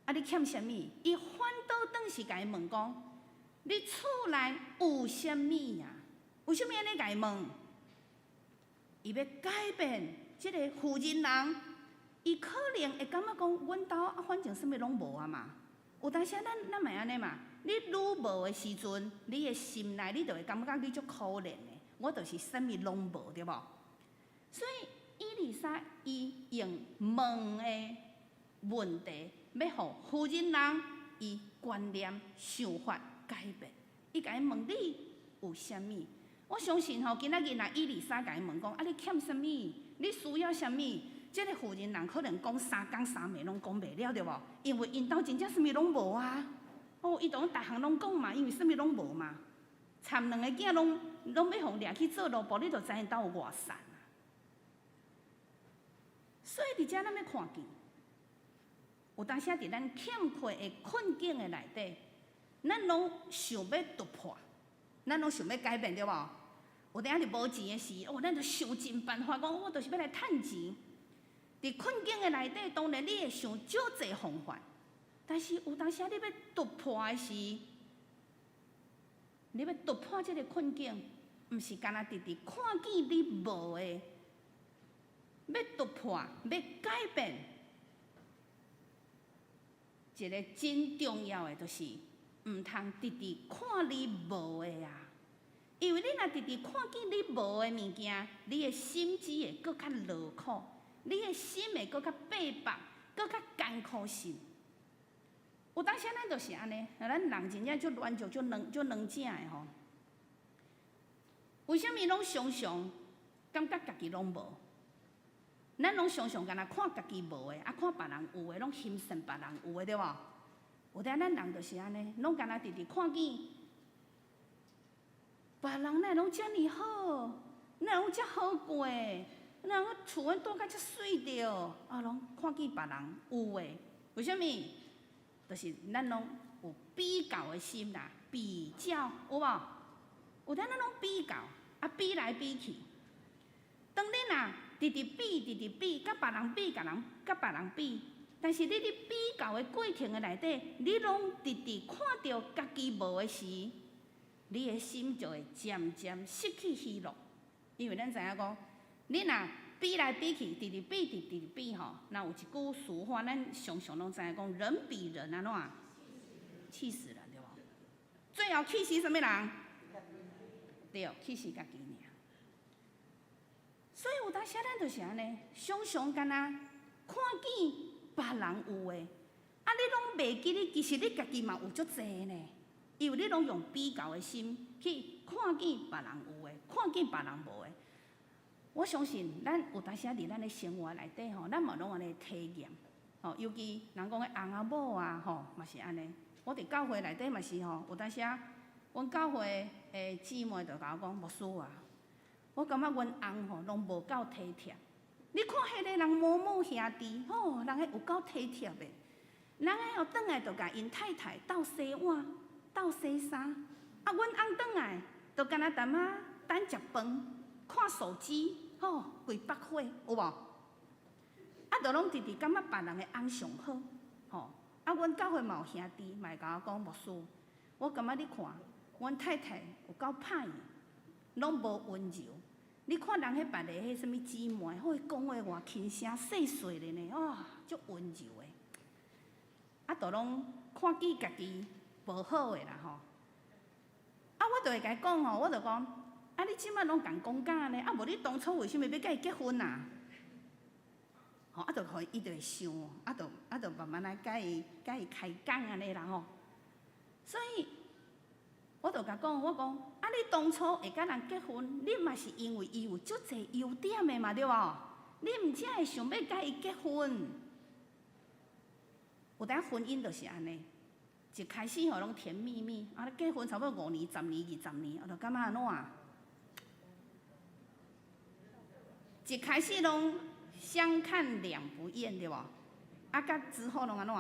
啊，你欠啥物？伊反倒轉是共伊問講，你厝內有啥物啊？為啥物按呢共伊問？伊欲改變這個婦人人，伊可能會感覺講，阮兜啊，反正啥物攏無啊嘛。有當時咱嘛會按呢嘛？你愈無的時陣，你的心內你就會感覺你足可憐的。我就是啥物攏無，對無？所以以利沙伊用問的問題，欲予婦人人伊觀念想法改變。伊共伊問你有啥物？我相信吼，今仔日若以利沙共伊問講，啊，你欠啥物？你需要啥物？這個婦人人可能講三工三暝攏講袂了，對無？因為𪜶兜真正啥物攏無啊！哦，伊當逐項攏講嘛，因為啥物攏無嘛。摻兩個囝攏攏欲予掠去做奴僕，你就知𪜶兜有偌散啊！所以佇遮咱欲看見，有當時佇咱欠缺的困境的內底，咱攏想欲突破，咱攏想欲改變，對無？有當時佇無錢的時，哦，咱就想盡辦法，講我就是欲來趁錢。佇困境的內底，當然你會想足濟方法，但是有當時你欲突破的時，你欲突破這個困境，毋是干焦直直看見你無的，欲突破，欲改變，一個真重要的就是毋通直直看你無的啊！因為你若直直看見你無的物件，你的心只會閣較勞苦，你的心會閣較逼迫，閣較艱苦心。有當時咱就是按呢，咱人真正足軟弱、足軟、足軟正的吼。為啥物攏常常感覺家己攏無？咱攏常常干焦看家己無的，啊看別人有的，攏欣羨別人有的，對無？有當咱人就是按呢，攏干焦直直看見別人哪會攏遮爾好，哪會攏遮好過，哪會厝阮住甲遮媠著，啊，攏看見別人有的，為啥物？就是咱攏有比較的心啦，比較有無？有當咱攏比較，啊比來比去。當你若直直比，直直比，佮別人比，共人佮別人比，但是你佇比較的過程的內底，你攏直直看著家己無的時，你的心就會漸漸失去喜樂。因為咱知影講，你若比來比去，直直比，直直比吼，若有一句俗話，咱常常攏知影講，人比人按怎？氣死人對無？最後氣死啥物人？對，氣死家己爾。所以有當時咱就是按呢，常常干焦看見別人有的，啊，你攏袂記你其實你家己嘛有足濟呢。因為你攏用比較的心去看見別人有的，看見別人無的。我相信咱有當時佇咱的生活內底吼，咱嘛攏按呢體驗，吼，尤其人講的翁仔某啊，吼，嘛是按呢。我佇教會內底嘛是吼，有當時阮教會的姊妹就共我講，牧師啊，我感覺阮翁吼攏無夠體貼。你看彼个人某某兄弟吼，人彼有夠體貼的，人彼哦轉來就共𪜶太太鬥洗碗、鬥洗衫，啊，阮翁轉來就干焦踮仔等食飯、看手機，吼，規腹火有無？啊，就攏直直感覺別人的翁上好，吼。啊，阮教會嘛有兄弟嘛會共我講，牧師，我感覺你看，阮太太有夠歹，攏無溫柔。你看人彼別个彼啥物姊妹，吼，伊講話偌輕聲細細的呢，哦，足溫柔的。啊，就攏看見家己無好的啦吼。啊，我就會共伊講吼，我就講，啊，你這擺攏共講甲按呢，啊，無你當初為啥物欲佮伊結婚啊？吼，啊，就予伊就會想，啊，就慢慢來佮伊開講按呢啦吼。所以，我就共講，我講，啊，你當初會佮人結婚，你嘛是因為伊有足濟優點的嘛，對無？你毋才會想欲佮伊結婚。有當婚姻就是按呢，一開始吼攏甜蜜蜜，啊，你結婚差不多五年、十年、20年，啊，就感覺按怎？一開始攏相看兩不厭，對無？啊，佮之後攏按怎？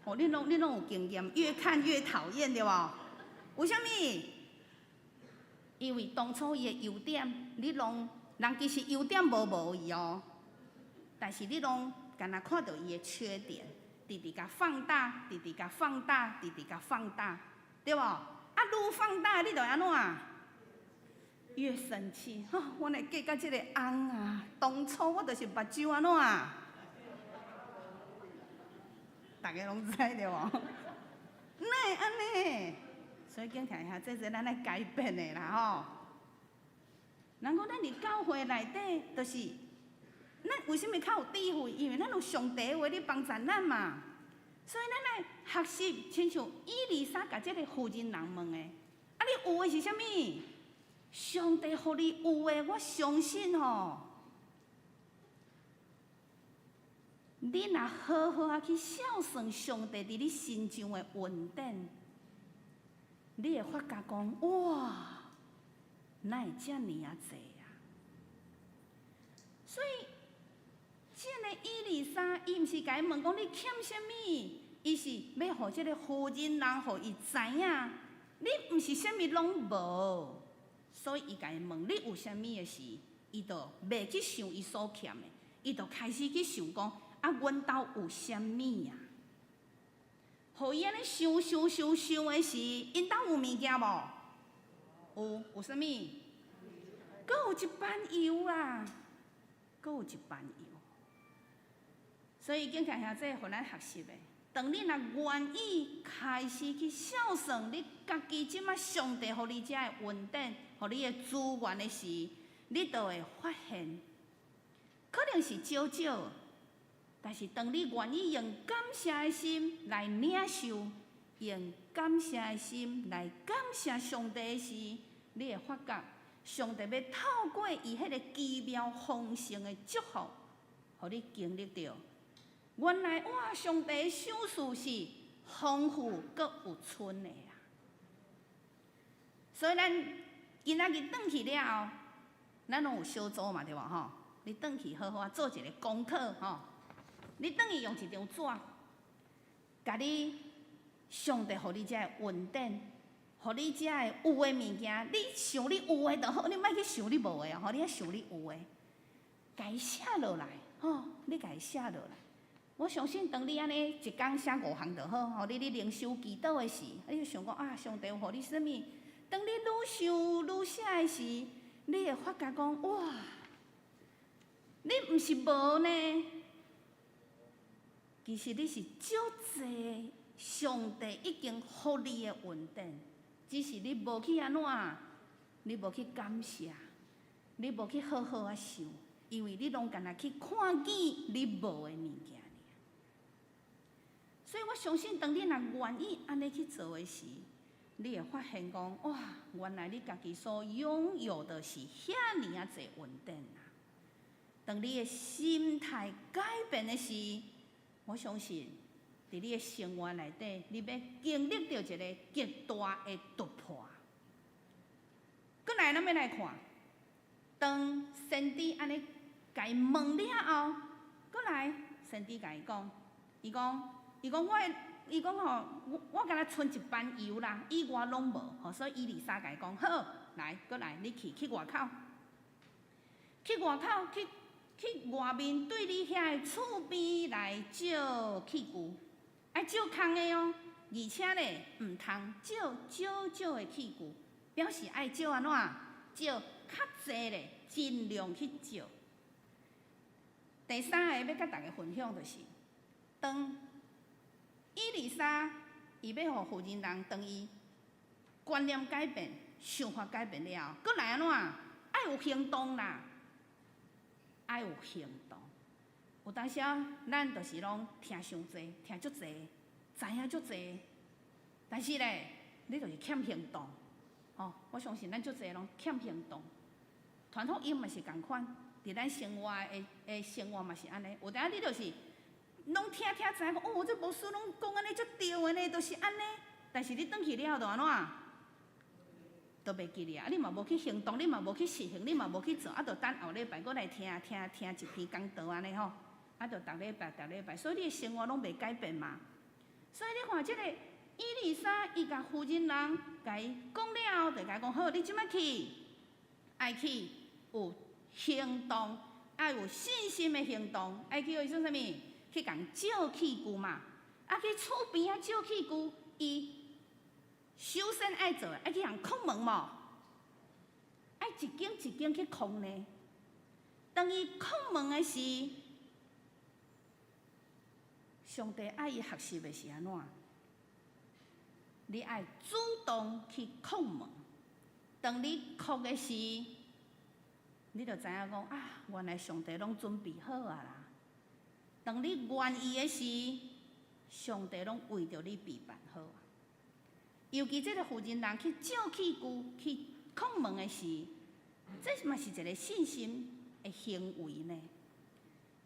哦，恁攏有經驗，越看越討厭，對無？為啥物？因為當初伊的優點，你攏人其實優點無無伊哦，但是你攏干焦看著伊的缺點，直直共放大，直直共放大，直直共放大，對無？啊，愈放大，你就按怎？越生氣，吼！我若嫁佮這個翁啊，當初我就是目睭按怎？逐家攏知對無？哪會按呢？所以緊聽下，這是咱愛改變的啦吼。人講咱佇教會內底，就是咱為啥物較有智慧？因為咱有上帝話咧幫助咱嘛。所以咱愛學習，親像以利沙共這个婦人人問的：啊，你有的是啥物？上帝予你有的，我相信吼。你若好好仔去數算上帝佇你身上的恩典，你會發覺講：哇，哪會遮爾仔濟啊？所以，這个以利沙，伊毋是共伊問講你欠啥物，伊是欲予這个婦人人予伊知影，你毋是啥物攏無，所以伊共伊問你有啥物的時，伊就袂去想伊所欠的，伊就開始去想講。啊，阮兜有啥物啊？予伊按呢想想想想的時，𪜶兜有物件無？有，有啥物？閣有一班油啊！閣有一班油。所以，緊聽兄這予咱學習的。當你若願意開始去數算你家己這擺上帝予你遮的恩典，予你的資源的時，你就會發現，可能是少少。但是，當你願意用感謝的心來領受，用感謝的心來感謝上帝的時，你會發覺上帝欲透過伊彼个奇妙豐盛的祝福，予你經歷著。原來哇，上帝的賞賜是豐富閣有剩的啊！所以咱今仔日轉去了後，咱攏有小組嘛，對無吼？你轉去好好仔做一个功課吼。你轉去用一張紙，共你上帝予你遮的恩典，予你遮的有的物件，你想你有的就好，你莫去想你無的吼，你愛想你有的，共伊寫落來吼，你共伊寫落來。我相信，當你按呢一工寫五項就好吼，你咧靈修祈禱的時，你就想講啊，上帝有予你啥物？當你愈想愈寫的時，你會發覺講哇，你毋是無呢。其實你是足濟上帝已經予你的恩典，只是你無去按怎，你無去感謝，你無去好好仔想，因為你攏干焦去看見你無的物件爾。所以我相信，當你若願意按呢去做的時，你會發現講哇，原來你家己所擁有的是遐爾仔濟恩典啊！當你的心態改變的時，我相信，佇你的生活內底，你欲經歷著一个極大的突破。來，咱欲來看，當先知按呢共伊問了後，閣來先知共伊講，伊講我的，伊講吼，我敢若賰一班油啦，以外攏無，吼，所以以利沙共伊講，好，來，閣來，你去外口，去外口，去外面對你遐个厝邊來借器具，愛借空的哦，而且咧毋通借少少的器具，表示愛借按怎？借較濟咧，盡量去借。第三个欲共大家分享就是，當以利沙伊欲予婦人人當伊觀念改變、想法改變了後，閣來按怎？愛有行動啦，愛有行動。有當時啊，咱就是攏聽傷濟，聽足濟，知影足濟，但是咧，你就是欠行動。吼，我相信咱足濟攏欠行動。傳福音嘛是仝款，佇咱生活的生活嘛是按呢。有當你就是攏聽聽知影講，哦，這牧師攏講按呢足對的呢，就是按呢。但是你轉去了後就按怎？都袂記咧啊！你嘛無去行動，你嘛無去實行，你嘛無去做，啊，就等後禮拜閣來聽聽聽一篇講道按呢吼，啊，就逐禮拜逐禮拜，所以你的生活攏袂改變嘛。所以你看這個以利沙，伊共婦人人共伊講了後，就共伊講好，你這擺去，愛去有行動，愛有信心的行動，愛去做啥物？去共借器具嘛，啊，去厝邊仔借器具，伊首先愛做的，愛去共叩門無？愛一間一間去叩呢。當伊叩門的時，上帝愛伊學習的是按怎？你愛主動去叩門。當你叩的時，你就知影講啊，原來上帝攏準備好啊啦。當你願意的時，上帝攏為著你備辦好啊。尤其這個婦人人去借器具、去叩門的時，這嘛是一個信心的行為呢。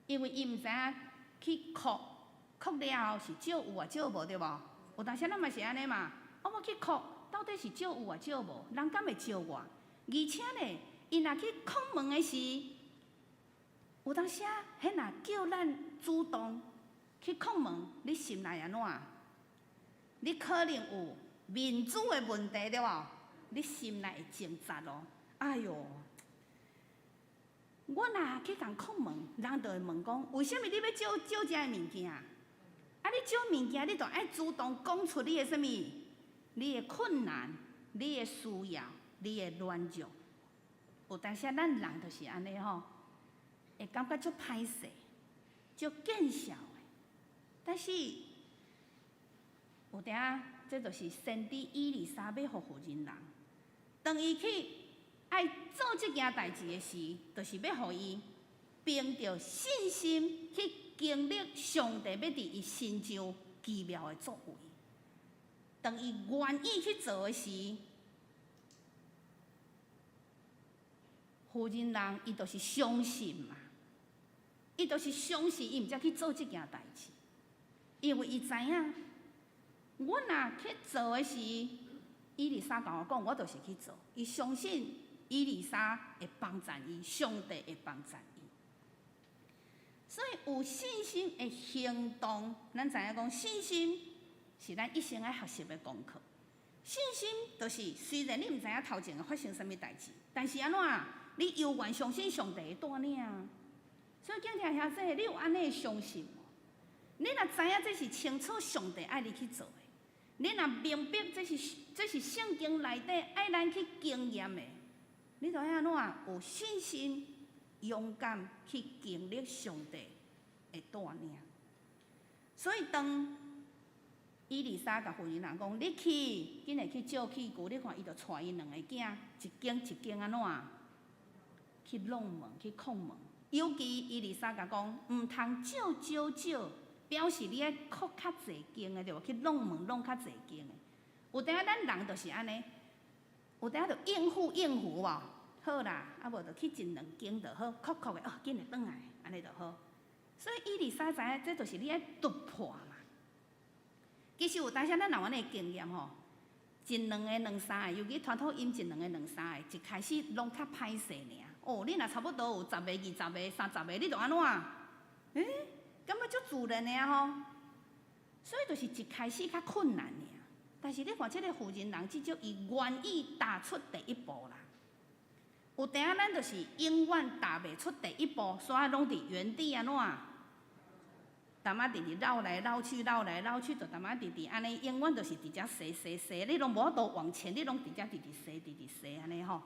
因為伊毋知影去叩叩了後是借有抑借無對無？有當時咱嘛是按呢嘛。哦，我去叩，到底是借有抑借無？人敢會借我？而且呢，伊若去叩門的時，有當時啊，彼若叫咱主動去叩門，你心內按怎？你可能有面子的問題對無？你心內會掙扎咯。哎喲，我若去共叩門，人就會問講：為啥物你欲借借這个物件？啊，你借物件，你就愛主動講出你的啥物？你的困難、你的需要、你的軟弱。有當時咱人就是按呢吼，會感覺足歹勢、足見笑的。但是有當，這就是先知以利沙欲予婦人人，當伊去愛做這件代誌的時，就是欲予伊憑著信心去經歷上帝欲佇伊身上奇妙的作為。當伊願意去做的時，婦人人伊就是相信嘛，伊就是相信伊毋才去做這件代誌，因為伊知影，我若去做的時，以利沙共我講，我就是去做。伊相信以利沙會幫贊伊，上帝會幫贊伊。所以有信心的行動，咱知影講信心是咱一生愛學習的功課。信心就是雖然你毋知影頭前會發生啥物代誌，但是按怎？你猶原相信上帝會帶領啊。所以敬聽兄弟，你有按呢相信無？你若知影這是清楚上帝愛你去做的，你若明白這是聖經內底愛咱去經驗的，你就愛按怎有信心、勇敢去經歷上帝的帶領。所以當以利沙共婦人人講，你去，緊來去借器具，你看伊就帶伊兩个囝，一間一間按怎去弄門、去叩門。尤其以利沙共講，毋通借少少，表示你愛叩較濟間的對無？去弄門弄較濟間的。有當咱人就是按呢，有當就應付應付無？好啦，啊無就去一兩間就好，叩叩的哦，緊會轉來，按呢就好。所以以利沙知影，這就是你愛突破嘛。其實有當時咱若有按呢經驗吼，一兩个、兩三个，尤其傳統音一兩个、兩三个，一開始攏較歹勢爾。哦，你若差不多有十个、二十个、三十个，你就按怎？欸，感覺足自然的啊吼。所以就是一開始較困難爾。但是你看這个婦人人，至少伊願意踏出第一步啦。有當仔咱就是永遠踏袂出第一步，煞攏佇原地按怎？淡仔直直繞來繞去，繞來繞去，就淡仔直直按呢，永遠就是佇遮踅踅踅，你攏無法度往前，你攏佇遮直直踅，直直踅按呢吼。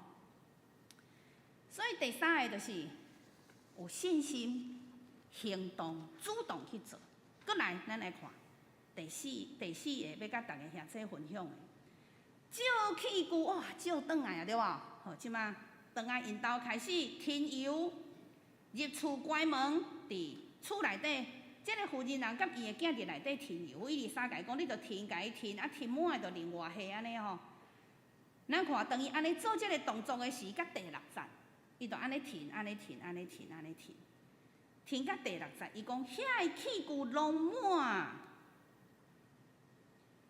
所以第三个就是有信心、行動、主動去做。閣來，咱來看第四个欲佮逐家兄姊分享的，借器具哇，借轉來啊，對無？好，這馬轉來𪜶兜開始添油，入厝關門，佇厝內底。這个婦人人佮伊的囝佇內底添油，以利沙共伊講，你著添共伊添，啊添滿的就另外下按呢吼。咱看當伊按呢做這个動作的時，到第六節，伊就按呢添，按呢添，按呢添，按呢添，添到第六節，伊講遐个器具攏滿。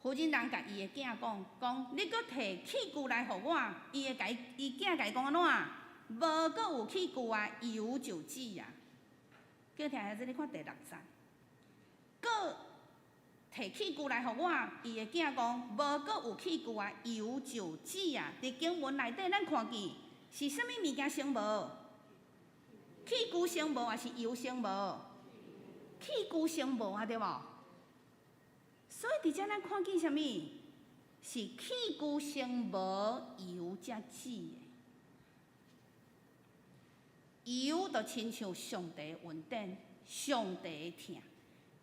婦人人共伊的囝講，講你閣提器具來予我，伊會共伊伊囝共伊講按怎？無閣有器具啊，油就止啊。叫聽下這你看第六節。閣提器具來予我，伊的囝講無閣有器具啊，油就止啊。佇經文內底，咱看見是啥物物件先無？器具先無，抑是油先無？器具先無啊，對無？所以佇遮咱看見啥物？是器具先無，油才止的。油就親像上帝恩典，上帝的疼。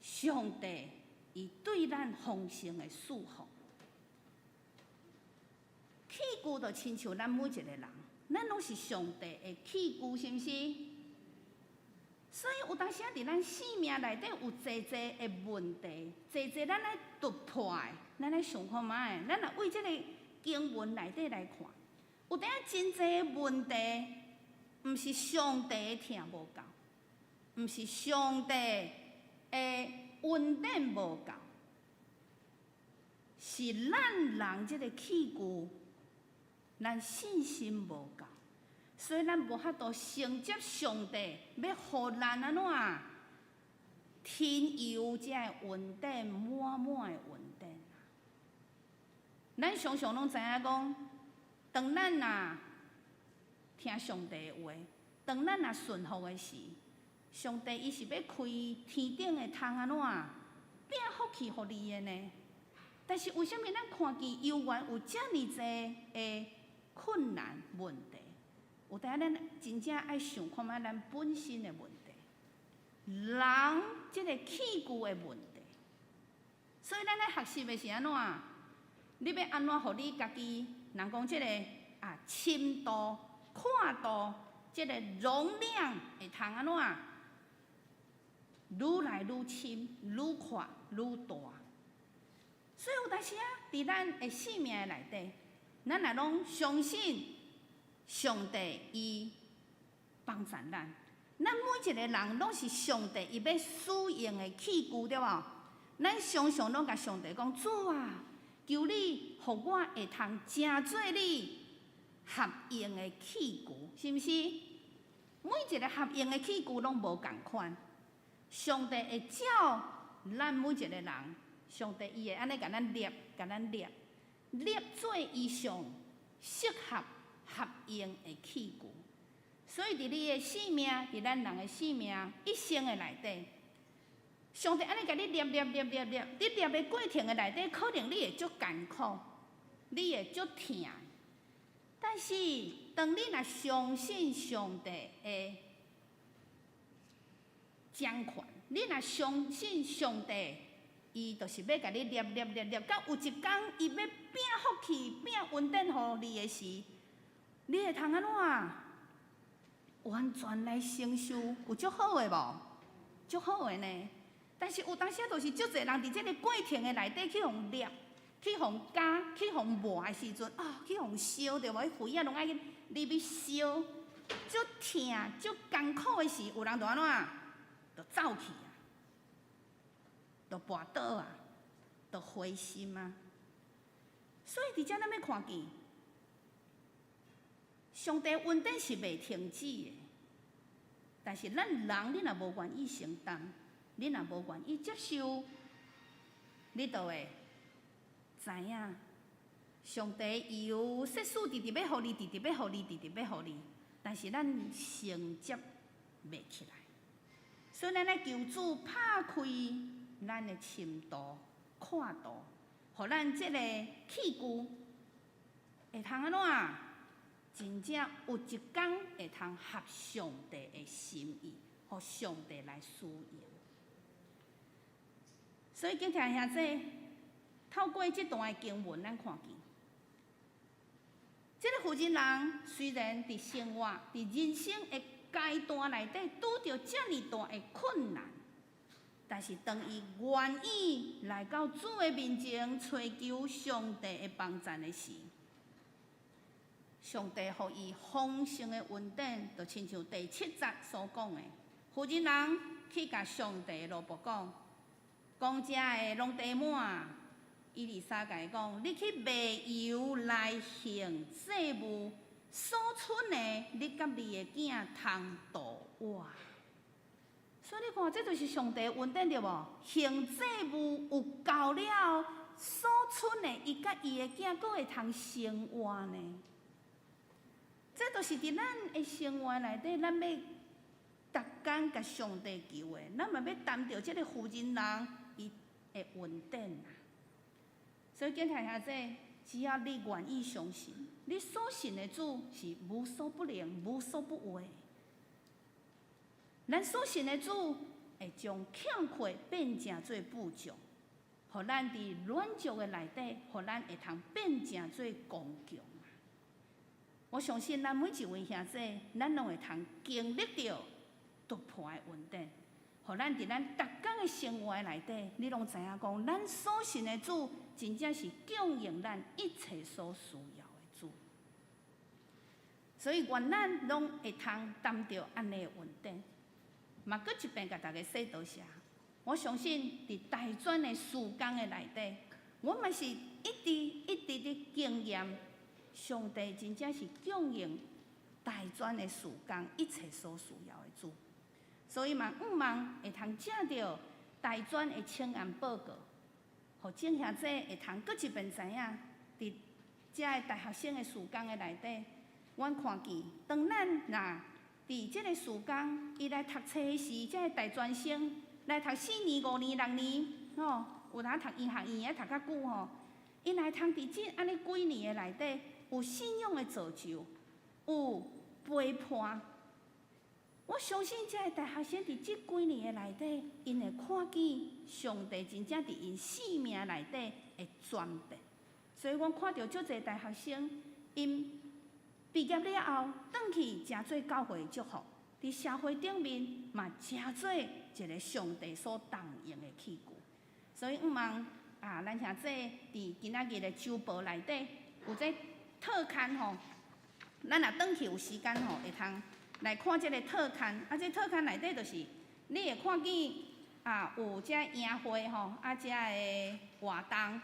上帝伊對咱豐盛的祝福，器具就親像咱每一個人，咱攏是上帝的器具，是毋是？所以有當時仔佇咱生命內底有濟濟的問題，濟濟咱愛突破的，咱愛想看覓？咱若為這個經文內底來看，有當仔真濟的問題，毋是上帝的疼無夠，毋是上帝的恩典無夠，是咱人這个器具，咱信心無夠，所以咱無法度承接上帝欲予咱按怎添油這个恩典滿滿的恩典啊！咱常常攏知影講，當咱若聽上帝的話，當咱若順服的時，上帝伊是欲開天頂的窗按怎變福氣予你的呢？但是為啥物咱看見猶原有遮爾濟的困難問題？有當咱真正愛想看覓咱本身的問題，人這个器具的問題。所以咱愛學習的是按怎？你欲按怎予你家己？人講這个啊深度、闊度，這个容量會通按怎？愈來愈深、愈闊、愈大。所以有當時啊，佇咱的生命的內底，咱若攏相信上帝伊幫助咱，咱每一個人攏是上帝伊欲使用的器具，對無？咱常常攏共上帝講：主啊，求你予我會通成做你合用的器具，是毋是？每一個合用的器具攏無仝款，上帝會照咱每一個人，上帝伊會按呢共咱捏，共咱捏，捏做伊上適合合用的器具。所以佇你的生命，佇咱人的生命一生的內底，上帝按呢共你捏捏捏捏捏，你捏的過程的內底，可能你會足艱苦，你會足疼。但是，當你若相信上帝的掌權，你若相信上帝，伊就是欲共你捏捏捏捏，到有一工伊欲變福氣、變恩典予你的時，你會通按怎？完全來承受，有足好的無？足好的呢？但是有當時就是足濟人佇這个過程的內底去予捏、去予加、去予磨的時陣，啊，去予燒著無？彼火仔攏愛入去燒，足疼、足艱苦的時，有人就按怎？就走去啊，就跋倒啊，就灰心啊。所以佇遮咱欲看見，上帝恩典是袂停止的，但是咱人你若無願意承擔，你若無願意接受，你就會知影，上帝伊有設施直直欲予你，直直欲予你，直直欲予你，但是咱承接袂起來，所以咱愛求主拍開咱的深度、闊度，予咱這个器具會通按怎？真正有一工會通合上帝的心意，予上帝來使用。所以敬聽兄弟，透過這段的經文，咱看見，這个婦人人雖然佇生活、佇人生的階段內底拄著遮爾大的困難，但是當伊願意來到主的面前，揣求上帝的幫贊的時，上帝予伊豐盛的恩典，就親像第七節所講的，婦人人去共上帝的奴僕講，講遮的攏缀滿。以利沙共伊講：你去賣油來獻祭物，所剩的，你佮你的囝通度活。所以你看，這就是上帝恩典對無？獻祭物有夠了，所剩的，伊佮伊的囝閣會通生活呢。這就是佇咱的生活內底，咱欲逐工共上帝求的，咱嘛欲擔著這个婦人人伊的恩典啊。所以，敬聽兄弟，只要你願意相信，你所信的主是無所不能、無所不為。咱所信的主會將欠缺變成做富足，予咱佇軟弱的內底，予咱會通變成做剛強。我相信咱每一位兄弟，咱攏會通經歷著突破的恩典，予咱佇咱逐工的生活內底，你攏知影講，咱所信的主真正是供應咱一切所需要的主。所以願咱攏會通擔著按呢的恩典。嘛，閣一遍共大家說多謝。我相信佇大專的時間的內底，我嘛是一直一直佇經驗，上帝真正是供應大專的時間一切所需要的主。所以嘛，向望會通藉著大專的請願報告，予眾兄弟會通閣一遍知影，佇遮个大學生的時間的內底，阮看見當咱若佇這个時間，伊來讀冊時，這个大專生來讀四年、五年、六年，吼，有當讀醫學院的讀較久吼，𪜶來通佇這按呢幾年的內底，有信仰的造就，有陪伴。我相信這个大學生佇這幾年的內底，𪜶會看見上帝真正佇𪜶生命內底的轉變。所以，阮看著足濟大學生，𪜶畢業了後，轉去成做教會的祝福，佇社會頂面嘛成做一个上帝所重用的器具。所以，向望啊，咱兄弟佇今仔日的週報內底有這特刊吼，咱若轉去有時間吼，會通來看這个特刊。啊，這特刊內底就是你會看見啊，有這營會吼，啊，這个活動。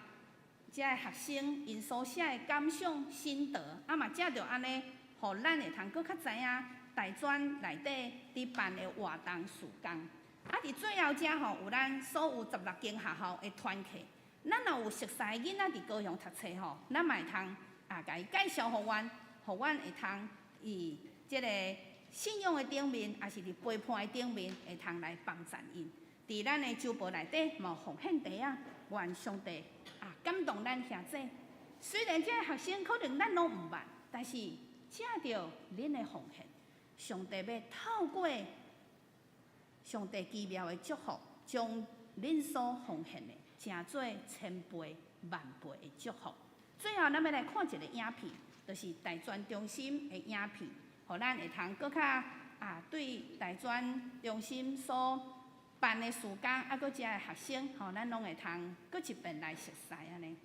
遮个學生𪜶所寫的感想心得，啊嘛藉著按呢，予咱會通閣較知影大專內底佇辦的活動時間。啊，佇最後遮吼，有咱所有十六間學校的團契。咱若有熟似的囡仔佇高雄讀冊吼，咱嘛會通啊，共伊介紹予阮，予阮會通佇這个信仰的頂面，抑是佇陪伴的頂面，會通來幫贊𪜶。佇咱的週報內底嘛有奉獻袋仔，願上帝啊感動咱兄弟。雖然這个學生可能咱攏毋捌，但是藉著恁的奉獻，上帝欲透過上帝奇妙的祝福，將恁所奉獻的成做千倍萬倍的祝福。最後，咱欲來看一个影片，就是大專中心的影片，予咱會通閣較啊對大專中心所辦的事工，啊，閣遮的學生，吼，咱攏會通閣一遍來熟似按呢。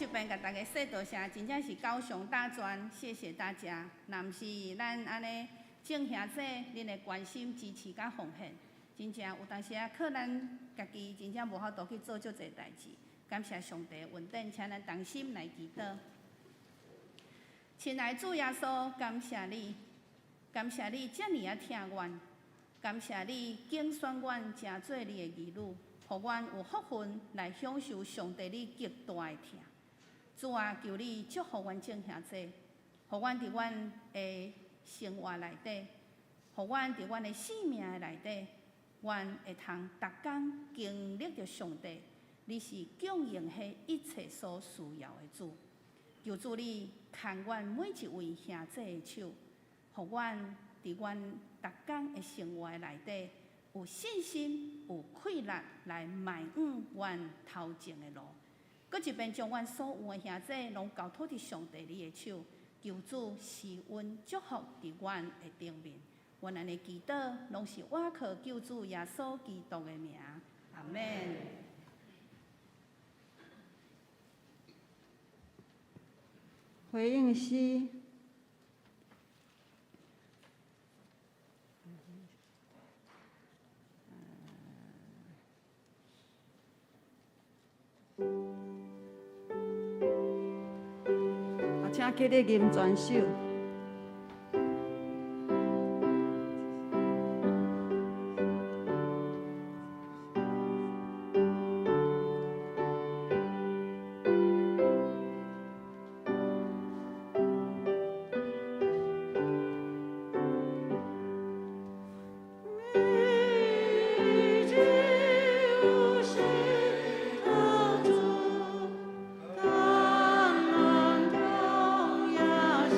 閣一遍共大家說多謝，真正是高雄大專，謝謝大家。若毋是咱按呢眾兄弟，恁的關心、支持佮奉獻，真正有當時仔靠咱家己，真正無法度去做足濟代誌。感謝上帝恩典，請咱同心來祈禱。親愛主耶穌，感謝你，感謝你遮爾仔疼阮，感謝你揀選阮成做你的兒女，予阮有福分來享受上帝你極大的疼。主啊，求你祝福阮眾兄弟，予阮佇阮的生活內底，予阮佇阮的生命的內底，阮會通逐工經歷著上帝，你是供應彼一切所需要的主。求主你牽阮每一位兄弟的手，予阮佇阮逐工的生活內底有信心、有氣力來邁向阮頭前的路。閣一遍將阮所有的兄弟攏交託佇上帝你的手，求主施恩祝福佇阮的頂面。阮按呢祈禱，攏是倚靠救主耶穌基督的名，阿們。回應詩。請起立吟全首。你就是救主，甘愿同耶稣。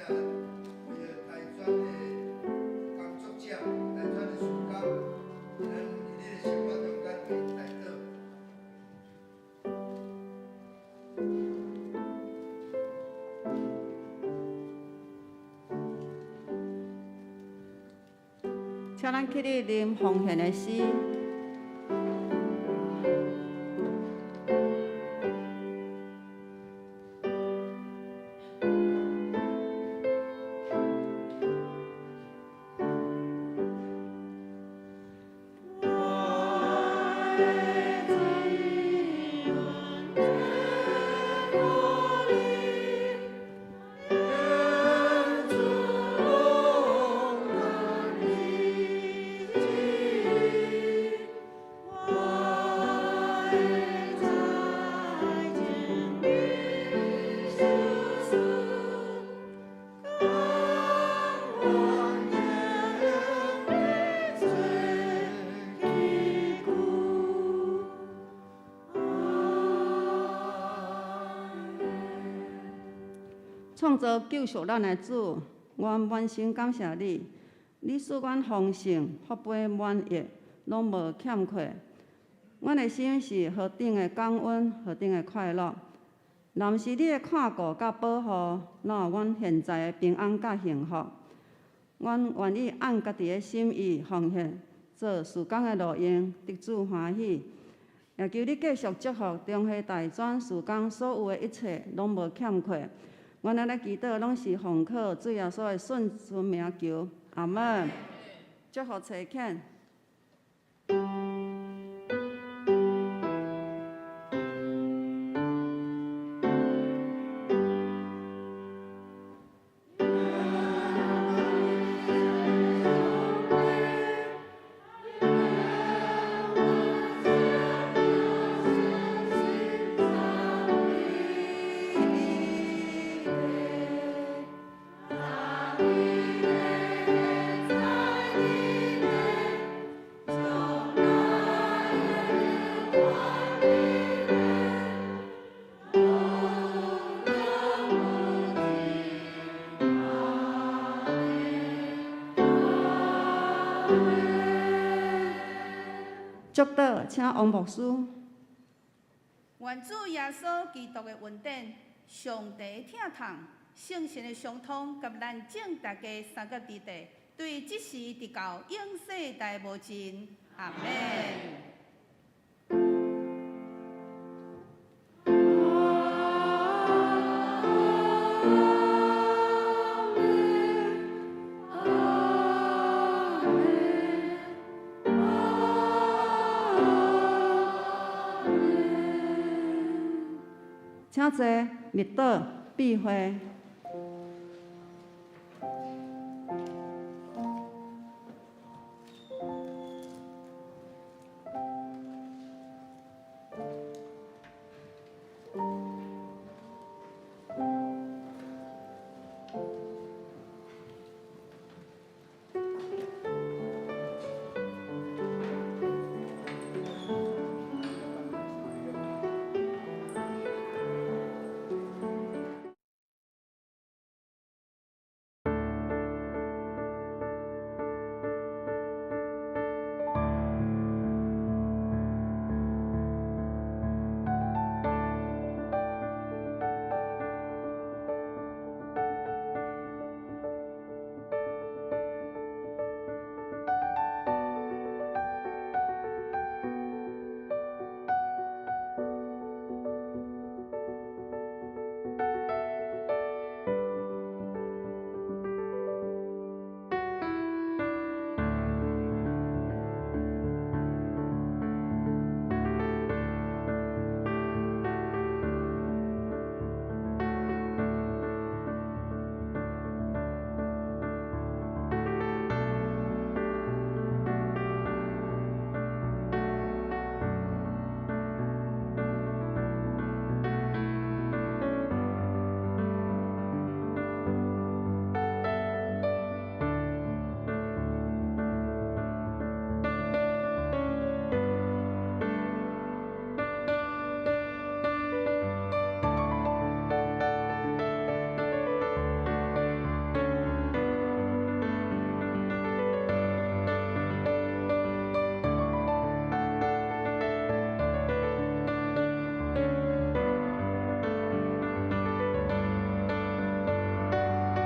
咱为著大专的工作者、大专的事工，伫咱伫你的生活中间为𪜶代祷。请咱起立啉奉献的诗。创造救赎咱的主，阮满心感谢你。你赐阮丰盛、福杯满溢，拢无欠缺。阮的心是何等的感恩，何等的快乐！若毋是你的看顾佮保护，哪有阮现在的平安佮幸福？阮愿意按家己的心意奉献，做事工的路用，得主欢喜。也求你继续祝福中和大专事工所有的一切，拢无欠缺。阮按呢祈祷，拢是奉靠主耶稣的圣尊名求，阿们。祝福齐劝。祝祷，请王牧师。愿主耶稣基督的恩典、上帝的疼痛、圣神的相通，佮咱众大家三个伫地，对这时直到永世代无尽。阿们。请坐，默祷，闭会。